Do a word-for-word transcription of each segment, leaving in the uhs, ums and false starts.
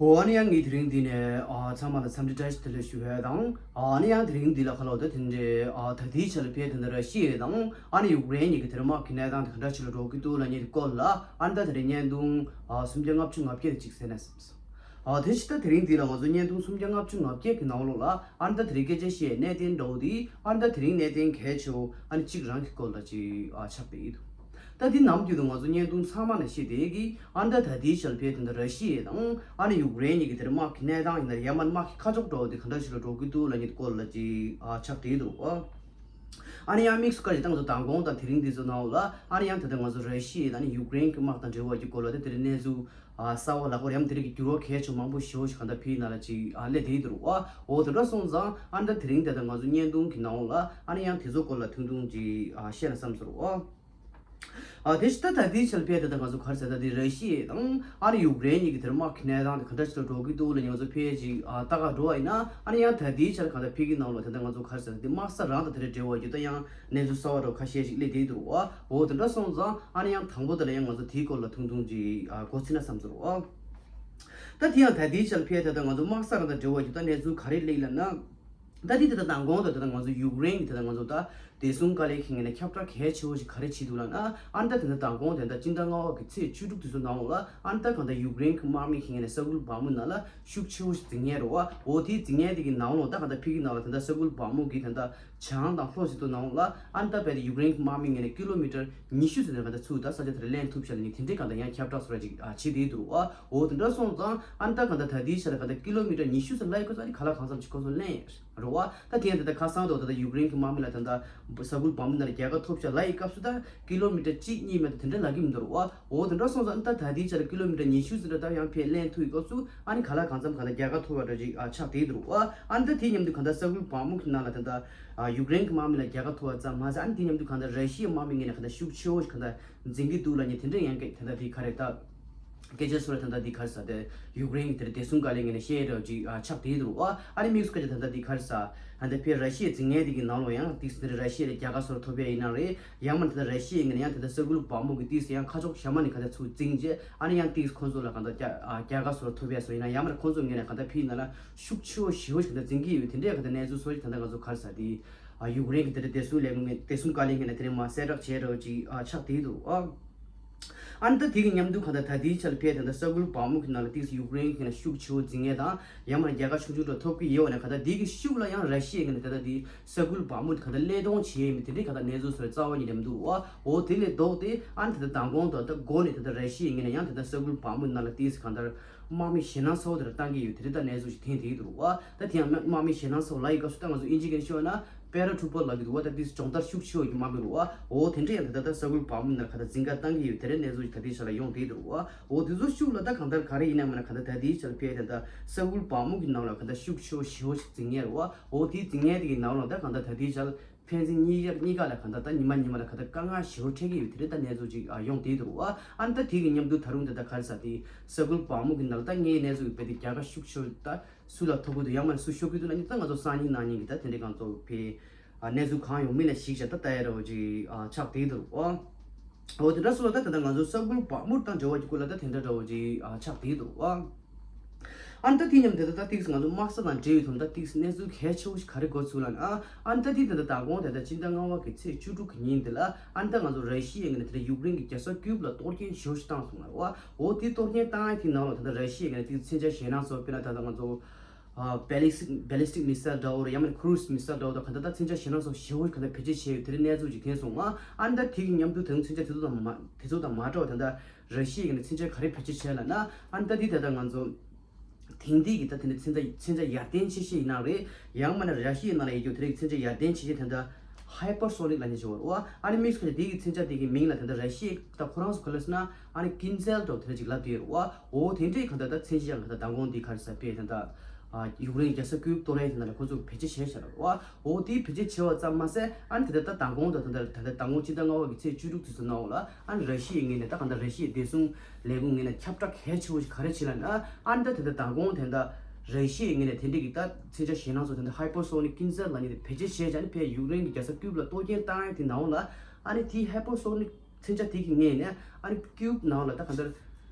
འོ། ཨ་ནི་ཡང་ངས་དེ་རིང་འདི་ནས་ཨ་ཚང་མ་ལ་འཚམས་འདྲི་བཀྲ་ཤིས་བདེ་ལེགས་ཞུ་ཡས་དང་། ཨ་ནི་ཡང་དེ་རིང་འདི་ལ་ཁ་ལོ་ད་དེ་འདྲའི་ཨ་ད་ལྟའི་ཆ་ལ་ཕེ་དེ་འདྲ་ར་ཤི་ཡ་དང་ཨ་ནི་ཡུཀ་རེན་གཉིས་ཀྱི་དེ་རིང་དམག་གི་གནས་སྟངས་དེ་ག་འདྲ་ཞིག་ལ་འགྲོ་གི་འདུག་ལབ་མཁན་དེ་སྐོར་ལ་ཨ་ནི་ད་དེ་རིང་བརྙན་ཐུང་ཨ་སུམ་བརྒྱ་ལྔ་བཅུ་ང་བརྒྱད་དེ་ཅིག་གསན་ན་བསམ་སོང་། ཨ་དེ་ཕྱི་ད་དེ་རིང་འདི་ལ་ང་ཚོ་བརྙན་ཐུང་སུམ་བརྒྱ་ལྔ་བཅུ་ང་བརྒྱད་ཀྱི་ནང་ལོགས་ལ་ཨ་ནི་ད་དེ་རིང་སྐད་ཆ་བཤད་གནད་དོན་འདྲ་བོ་དེ་ཨ་ནི་ད་དེ་རིང་གནད་དོན་གལ་ཆེ་བོ་ཨ་ནི་གཅིག་རང་གི་སྐོར་ལ་ཅིག་ཨ་ཆགས་བསྡད་ཡོད་འདུག་ད་འདི་ནམ་རྒྱུན་དུ་ང་ཚོ་བརྙན་ཐུང་ཚང་མ་ནས་བཤད་བསྡད་ཀྱི་ཨ་ནི་ད་ད་ལྟའི་ཆར་ཕེ་དེ་འདྲ་ར་ཤི་ཡ་དང་ཨ་ནི་ཡུཀ་རེན་གཉིས་ཀྱི་དེར་དམག་གི་གནས་སྟངས་ཡིན་ན་ཡ་མ་དམག་གི་ཁ་ཕྱོགས་འདྲ་བོ་དེ་ག་འདྲ་ཞིག་ལ་འགྲོ་གི་འདུག་ལབ་མཁན་སྐོར་ལ་ཅིག་ཨ་ཆགས་བསྡད་འདུག་ཨ། ཨ་ནི་ཡང་དམིགས་སུ་བཀར་ཅིག་ད་ང་ཚོ་མདང་དགོང་དང་དེ་རིང་འདི་ཚོ་ནང་ལ་ཨ་ནི་ཡང་ད་ལྟ་ང་ཚོ་ར་ཤི་ཡ་དང་ཨ་ནི་ཡུཀ་རེན་གྱི་དམག་དང་འབྲེལ་བ་གྱི་སྐོར་ལ་དེ་དེ་རིང་གནས་ཚུལ་ཨ་གསར་བ་ལ་ཁོ་རེ་ཡང་དེ་རིང་གི་འགྱུར་བ་གལ་ཆེ་མང་པོ་ཞེ་པོ་ཞིག་ག་འདྲ་ཕེ་ཡིན་ན་ལ་ཅིག་ཨ་སླེབས་བསྡད་འདུག་ཨ། འོ་དེ་འདྲ་སོང་ཙང་ཨ་ནི་ད་དེ་རིང་ད་ལྟ་ང་ཚོ་བརྙན་ཐུང་གི་ནང་ལ་ཨ་ནི་ཡང་དེ་ཚོ་སྐོར་ལ་ཐུང་ཐུང་ཅིག་ཨ་བཤད་ན་བསམ་སོང་། ཨ་དེ་ཕྱི་ད་ད་ལྟའི་ཆར་ཕེ་ད་ལྟ་ང་ཚོ་ག་རེ་ཟེར་ད་དེ་ར་ཤི་ཡ་དང་ཨ་ནི་ཡུཀ་རེན་གཉིས་ཀྱི་དེར་དམག་གི་གནས་སྟངས་དེ་ག་འདྲ་ཞིག་ལ་འགྲོ་གི་འདུག་ལབ་ང་ཚོ་ཕེ་ཅིག་ཨ་ལྟ་ག་འགྲོ་བ་ཡིན་ན་ཨ་ནི་ཡང་ད་ལྟའི་ཆར་གང་ལྟར་ཕེ་གི་ནང་ལོགས་ད་ལྟ་ང་ཚོ་ག་རེ་ཟེར་ད་དེ་དམག་ས་རང་དང་དེ་འདྲ་འབྲེལ་བ་ཡོད་ད་ཡང་གནས་ཚུལ་གསར་བ་འདྲ་བོ་ཁ་ཤས་ཤིག་སླེབས་བསྡད་འདུག་ཨ། འོ་དེ་འདྲ་སོང་ཙང་ཨ་ནི་ཡང་དང་པོ་དེ་ལ་ཡང་ང་ཚོ་དེའི་སྐོར་ལ་ཐུང་ཐུང་ཅིག་ཨ་མགོ་ཚིག་ན་བསམ་ཚོར་ཨ། ད་དེ་ཡང་ད་ལྟའི་ཆར་ཕེ་ད་ལྟ་ང་ཚོ་དམག་ས་རང་དང་འབྲེལ་བ་ཡོད་ད་གནས་ཚུལ་ག་རེ་སླེབས་ལབ་ན། ད་དེ་ད་ལྟ་མདང་དགོང་དུ་ད་ལྟ་ང་ཚོ་ཡུཀ་རེན་གྱི་ད་ལྟ་ང་ཚོ་ད་བདེ་སྲུང་བཀའ་བློན་གྱི་ངོས་ནས་ཁྱབ་བསྒྲགས་གལ་ཆེ་བོ་ཞིག་ག་རེ་བྱས་འདུག་ལབ་ན། ཨ་ནི་ད་ད་ལྟ་མདང་དགོང་དེ་ད་སྤྱི་ཟླ་ལྔ་པ་གི་ཚེས་བཅུ་དྲུག་དེ་ཚོ་ནང་ལ་ཨ་ནི་ད་གང་ལྟར་ཡུཀ་རེན་གྱི་དམག་མི་གི་ངོས་ནས་ས་ཁུལ་བག་མུ་ནང་ལ་ཤུགས་ཆེ་བོ་ཞིག་འཛིང་མཁན་རེད་བ། འོ་དེའི་འཛིང་མཁན་དེ་གི་ནང་ལོགས་ད་གང་ལྟར་ཕ་གི་ནང་ལ་ད་ལྟ་ས་ཁུལ་བག་མུ་གི་ད་ལྟ་བྱང་དང་ལྷོ་ཟེར་དུས་ནང་ལ་ཨ་ནི་ད་རྦད་དེ་ཡུཀ་རེན་གྱི་དམག་མི་ངོས་ནས་ཀི་ལོ་མི་ཊར་ཉི་ཤུ་ཙམ་ནས་གང་ལྟར་ཚུར་ད་ས་ཆ་དེར་ལེན་ཐུབ་ཤག་ལབ་ནི་དེ་འདྲའི་གང་ལྟར་ཡང་ཁྱབ་བསྒྲགས་སོགས་ར་ཅིག་ཨ་བྱེད་བསྡད་འདུག་བ། འོ་དེ་འདྲ་སོང་ཙང་ཨ་ནི་ད་གང་ལྟར་ད་ལྟའི་ཆ་ལ་གང་ལྟར་ཀི་ལོ་མི་ཊར་ཉི་ཤུ་ཙམ་ལ་ཡི་གོ་ས་ཨ་ནི་ག་ལ་གང་འཚམ་ཅིག་ཁོ་ཚོ་ལེན་ཡོད་རེད་བ། ད་དེ་ཡང་ད་ལྟ་ཁ་སང་དུ་ད་ལྟ་ཡུཀ་རེན་གྱི་དམག་མི་ལ་ད་ལྟ་ས་ཁུལ་བག་མུ་ནང་ལ་རྒྱལ་ཁ་ཐོབ་ཤག་ལབ་ཡི་སྐབས་སུ་ད་ཀི་ལོ་མི་ཊར་གཅིག་གཉིས་མ་གཏོགས་དེ་འདྲ་ལབ་ཀྱི་མི་འདུག་རེད་བ། འོ་དེ་འདྲ་སོང་ཙང་ཨ་ནི་ད་ད་ལྟའི་ཆ་ལ་ཀི་ལོ་མི་ཊར་ཉི་ཤུ་ཙམ་རེ་ད་ཡང་ཕར་ལེན་ཐུབ་ཡི་སྐབས་སུ་ཨ་ནི་ག་ལ་གང་འཚམ་གང་ལྟར་རྒྱལ་ཁ་ཐོབ་པ་འདྲ་ཅིག་ཨ་ཆགས་བསྡད་འདུག་རེད་བ། ཨ་ནི་ད་དེ་མཉམ་དུ་གང་ལྟར་ས་ཁུལ་བག་མུ་གི་ནང་ལ་ད་ལྟ་ཨ་ཡུཀ་རེན་གྱི་དམག་མི་ལ་རྒྱལ་ཁ་ཐོབ་པ་ཙམ་མ་ཟད་ཨ་ནི་དེ་མཉམ་དུ་གང་ལྟར་ར་ཤི་ཡའི་དམག་མི་ངོས་ནས་གང་ལྟར་ཤུགས་ཆེ་བོ་ཞིག་གང་ལྟར་འཛིང་གི་འདུག་ལབ་མཁན་དེ་འདྲ་ཡང་སྐད་ད་ལྟ་དེ་ག་རེ་ད། སྐད་ཆ་སོགས་ལ་ད་ལྟ་འདི་ག་རེ་ཟེར་ཏེ་ཡུཀ་རེན་གྱི་དེར་བདེ་སྲུང་བཀའ་བློན་ངོས་ནས་བཤད་ཡ་འདྲ་བོ་ཅིག་ཨ་ཆགས་བསྡད་འདུག་རེད་བ། ཨ་ནི་དམིགས་སུ་བཀར་ཏེ་ད་ལྟ་འདི་ག་རེ་ཟེར། ད་ལྟ་ཕར་ར་ཤི་ཡའི་འཛིང་མཁན་དེ་གི་ནང་ལོགས་ཡང་ཏིག་ཙམ་དེར་ར་ཤི་ཡ་ལ་རྒྱལ་ཁ་སོགས་ཐོབ་ཡ་ཡིན་ན་རེད། ཡང་མིན་ད་ལྟ་ར་ཤི་ཡའི་ངོས་ནས་ཡང་ད་ལྟ་ས་ཁུལ་བག་མུ་གི་ཏིག་ཙམ་ཡང་ཁ་ཕྱོགས་གཞན་མ་ནས་ག་ཚད་ཚུར་འཛིང་རྗེས་ཨ་ནི་ཡང་ཏིག་ཙམ་ཁོང་ཚོ་ལ་གང་ལྟར་རྒྱ་ཨ་རྒྱལ་ཁ་སོགས་ཐོབ་ཡ་སོགས་ཡིན་ན་ཡང་མིན་ཁོང་ཚོ་ངོས་ནས་གང་ལྟར་ཕ་གི་ནང་ལ་ཤུགས་ཆེ་བོ་ཞེ་བོ་ཞིག་གང་ལྟར་འཛིང་གི་ཡོད། དེ་འདྲའི་གང་ལྟར་གནས་ཚུལ་སོགས་ཞིག་ད་ལྟ་ང་ཚོ་ག་རེ་ཟེར་དེ་ཨ་ཡུཀ་རེན་གྱི་དེ་འདྲ་བདེ་སྲུང་ལས་ཁུངས་ངོས་བདེ་སྲུང་བཀའ་བློན་ངོས་ནས་དེ་རིང་མར་གསལ་བསྒྲགས་བྱས་འདྲ་བོ་ཅིག་ཨ་ཆགས་བསྡད་འདུག་ཨ། ཨ་ནི་ད་དེ་གི་མཉམ་དུ་གང་ལྟར་ད་ལྟའི་ཆར་ཕར་ད་ལྟ་ས་ཁུལ་བག་མུ་གི་ནང་ལ་ཏིག་ཙམ་ཡུཀ་རེན་གྱི་ནང་ཤུགས་ཆེ་བོ་འཛིང་མཁན་དང་ཡང་མིན་རྒྱལ་ཁ་ཆུང་ཆུང་འདྲ་ཐོབ་ཀྱི་ཡོད་པ་ནས་གང་ལྟར་དེ་གི་ཤུགས་ལ་ཡང་ར་ཤི་ཡའི་ངོས་ནས་ད་ལྟ་དེ་ས་ཁུལ་བག་མུ་གང་ལྟར་གློད་གཏོང་བྱེད་ཡས་མིན་དེ་འདྲའི་གང་ལྟར་གནས་ཚུལ་སོགས་རྩ་བ་ཉིད་ནས་མི་འདུག་ཨ། འོ་དེ་ལས་ལྡོག་སྟེ་ཨ་ནི་ད་ལྟ་མདང་དགོང་དུ་ད་ལྟ་འགོ་ནས་ད་ལྟ་ར་ཤི་ཡའི་ངོས་ནས་ཡང་ད་ལྟ་ས་ཁུལ་བག་མུ་ནང་ལ་ཏིག་ཙམ་གང་ལྟར་དམག་མི་ཞེད་སྣང་ཚ་བོ་དེ་འདྲ་བཏང་གི་ཡོད། དེ་རིང་ད་གནས་ཚུལ་ཞིག་ཐོན་བསྡད་ཀྱི་འདུག་རེད་བ། ད་དེ་ཡང་དམག་དམག་མི་ཞེད་སྣང་ཚ་བོ་ལབ་ཡི་སྐབས་སུ་ད་ང་ཚོ་ཨིན་ཇི་སྐད་ཤོད་ན་པེ་ར་ཊུ་པར་ལབ་ཀྱི་འདུག་བ། ད་དེ་སྦྱོང་བརྡར་ཤུགས་ཆེ་བོ་ཡོད་ཀྱི་དམག་མི་རེད་བ། འོ་དེ་འདྲ་ཡང་ད་ལྟ་ད་ས་ཁུལ་བག་མུ་ནང་གང་ལྟར་འཛིང་ག་བཏང་གི་ཡོད། དེ་འདྲའི་གནས་ཚུལ་ཞིག་ད་ལྟའི་ཆ་ལ་ཡོང་བསྡད་འདུག་རེད་བ། འོ་དེ་ཚོ་ཤུགས་ལ་ད་གང་ལྟར་ག་རེ་ཡིན་ན་མིན་ན་གང་ལྟར་ད་ལྟའི་ཆ་ལ་ཕར་ད་ལྟ་ས་ཁུལ་བག་མུ་གི་ནང་ལ་གང་ལྟར་ཤུགས་ཆེ་བོ་ཞེ་བོ་ཞིག་འཛིང་མཁན་རེད་བ། འོ་དེའི་འཛིང་མཁན་དེ་གི་ནང་ལ་ད་གང་ལྟར་ད་ལྟའི་ཆ་ལ་ཕན་ཚུན་གཉིས་ཀ་གཉིས་ཀ་ལ་གང་ལྟར་ད་ཉི་མ་ཉི་མ་ལ་གང་ལྟར་དཀའ་ངལ་ཞེ་པོ་འཕྲད་ཀྱི་ཡོད། དེ་རེད་ད་གནས་ཚུལ་ཅིག་ཨ་ཡོང་བསྡད་འདུག་རེད་བ། ཨ་ནི་ད་དེ་གི་མཉམ་དུ་ད་རུང་ད་ལྟ་ག་རེ་ཟེར་དེ་ས་ཁུལ་བག་མུ་གི་ནང་ལ་ད་ངའི་གནས་ཚུལ་གི་དཔེ་དེ་རྒྱལ་ཁ་ཤུགས་ཆེ་ད་སུ་ལ་ཐོབ་ཀྱི་འདུག་ཡང་མིན་སུ་ཤོར་གྱི་འདུག་ལབ་ནི་ད་ང་ཚོ་སང་ཉིན་གནངས་ཉིན་གི་ད་དེ་འདྲའི་གང་ཚོ་ཕར་ཨ་གནས་ཚུལ་གང་ཡོང་མིན་ལ་གཞིགས་བྱས་ད་ལྟ་ཡ་འདྲ་བོ་ཅིག་ཨ་ཆགས་བསྡད་འདུག་རེད་བ། འོ་དེ་འདྲ་སོང་ལ་ད་ད་ལྟ་ང་ཚོ་ས་ཁུལ་བག་མུ་དང་འབྲེལ་བ་གི་སྐོར་ལ་ད་དེ་འདྲ་འདྲ་བོ་ཅིག་ཨ་ཆགས་བསྡད་འདུག་རེད་བ། ཨ་ནི་ད་དེ་མཉམ་དུ་ད་ད་ཏིག་ཙམ་ང་ཚོ་དམག་ས་དང་འབྲེལ་བའི་ཐོག་ནས་ད་ཏིག་ཙམ་གནས་ཚུལ་གལ་ཆེ་བོ་ཞིག་ག་རེ་འགོ་ཚུགས་ལབ་ན། ཨ་ནི་ད་དེ་ད་ད་མདང་དགོང་ད་ད་སྤྱི་ཟླ་ལྔ་པ་གི་ཚེས་བཅུ་དྲུག་གི་ཉིན་དེ་ལ་ཨ་ནི་ད་ང་ཚོ་ར་ཤི་ཡའི་ངོས་ནས་ད་ད་ཡུཀ་རེན་གྱི་རྒྱལ་ས་ཀིའུབ་ལ་གཏོར་སྐྱོན་ཞེ་པོ་ཞིག་བཏང་སོང་ལབ་རེད་བ། འོ་དེ་གཏོར་སྐྱོན་བཏང་ཡ་དེའི་ནང་ལ་ད་ད་ར་ཤི་ཡའི་ངོས་ནས་ཏིག་ཙམ་མཚོན་ཆ་ཞེད་སྣང་ཚ་བོ་དཔེར་ན་ད་ད་ང་ཚོ་ཨ་བེ་ལིས་ཊིག་བེ་ལིས་ཊིག་མི་སེལ་འདྲ་བོ་རེད། ཡང་མིན་ཁུ་རུ་ཛི་མི་སེལ་འདྲ་བོ་དང་གང་ལྟར་ད་མཚོན་ཆ་ཞེད་སྣང་ཚ་བོ་ཞེ་པོ་ཞིག་གང་ལྟར་བེད་སྤྱོད་བྱས་ཡོད། དེ་རིང་གནས་ཚུལ་ཅིག་ཐོན་སོང་ང་། ཨ་ནི་ད་དེ་གི་མཉམ་དུ་ད་རུང་མཚོན་ཆ་དེ་ཚོ་དང་མ་དེ་ཚོ་དང་མ་འདྲ་བ་ད་ལྟ་ར་ཤི་ཡའི་ངོས་ནས་མཚོན་ཆ་ག་རེ་བེད་སྤྱོད་བྱས་ལབ་ན། ཨ་ནི་ད་དེ་ད་ལྟ་ང་ཚོ་དེང་དུས་ཀྱི་ད་དེ་འདྲ་མཚོན་ཆ་མཚོན་ཆ་ཡར་ལྡན་ཆེ་ཤོས་ཡིན་ན་རེད། ཡང་མིན་ན་ར་ཤི་ཡའི་ནང་ལ་ཡོད་རྒྱུ་དེ་རིགས་མཚོན་ཆ་ཡར་ལྡན་ཆེ་ཤོས་དེ་འདྲ་ཧའི་པར་སོ་ནིག་ལབ་མཁན་ཞིག་ཡོད་རེད་བ། ཨ་ནི་དམིགས་སུ་བཀར་དེ་གི་མཚོན་ཆ་དེ་གི་མིང་ལ་དེ་འདྲ་ར་ཤི་ཡའི་ད་ཁོ་རང་ཚོ་ག་རེ་ཟེར་ན་ཨ་ནི་ཀིན་ཛེལ་འདྲ་བོ་དེ་འདྲ་ཅིག་ལབ་བསྡད་ཡོད་རེད་བ། འོ་དེ་འདྲའི་གང་ལྟར་ད་མཚོན་ཆ་ཡང་གང་ལྟར་མདང་དགོང་འདི་ག་རེ་ཟེར་དཔེ་དེ་འདྲ་ཨ་ཡུཀ་རེན་རྒྱལ་ས་ཀིའུབ་གཏོར་ཡ་དེ་འདྲ་ལ་ཁོ་ཚོ་བེད་སྤྱོད་བྱས་བཞག་རེད་བ། འོ་དེ་བེད་སྤྱོད་བྱས་པ་ཙམ་མ་ཟད་ཨ་ནི་དེ་ལྟར་ད་མདང་དགོང་དང་དེ་འདྲ་ད་ལྟ་མདང་དགོང་སྤྱི་ཟླ་ལྔ་པ་གི་ཚེས་བཅུ་དྲུག་དེ་ཚོ་ནང་ལ་ཨ་ནི་ར་ཤི་ཡའི་ངོས་ནས་ད་གང་ལྟར་ར་ཤི་ཡའི་བདེ་སྲུང་ལས་ཁུངས་ངོས་ནས་ཁྱབ་བསྒྲགས་གལ་ཆེ་བོ་ཞིག་ག་རེ་བྱས་ལབ་ན། ཨ་ནི་ད་དེ་ལྟར་མདང་དགོང་དེ་འདྲ་ར་ཤི་ཡའི་ངོས་ནས་དེ་འདྲ་གི་ད་མཚོན་ཆ་ཞེད་སྣང་ཚ་བོ་དེ་འདྲ་ཧའི་པར་སོ་ནིག་ཀིན་ཛེལ་ལབ་མཁན་དེ་བེད་སྤྱོད་བྱས་བྱས་ཨ་ནི་ཕར་ཡུཀ་རེན་གྱི་རྒྱལ་ས་ཀིའུབ་ལ་གཏོར་སྐྱོན་བཏང་ཡ་དེ་ནང་ལ་ཨ་ནི་དེའི་ཧའི་པར་སོ་ནིག་མཚོན་ཆ་དེ་གི་ངོས་ནས་ཨ་ནི་ཀིའུབ་ནང་ལ་ད་གང་ལྟར་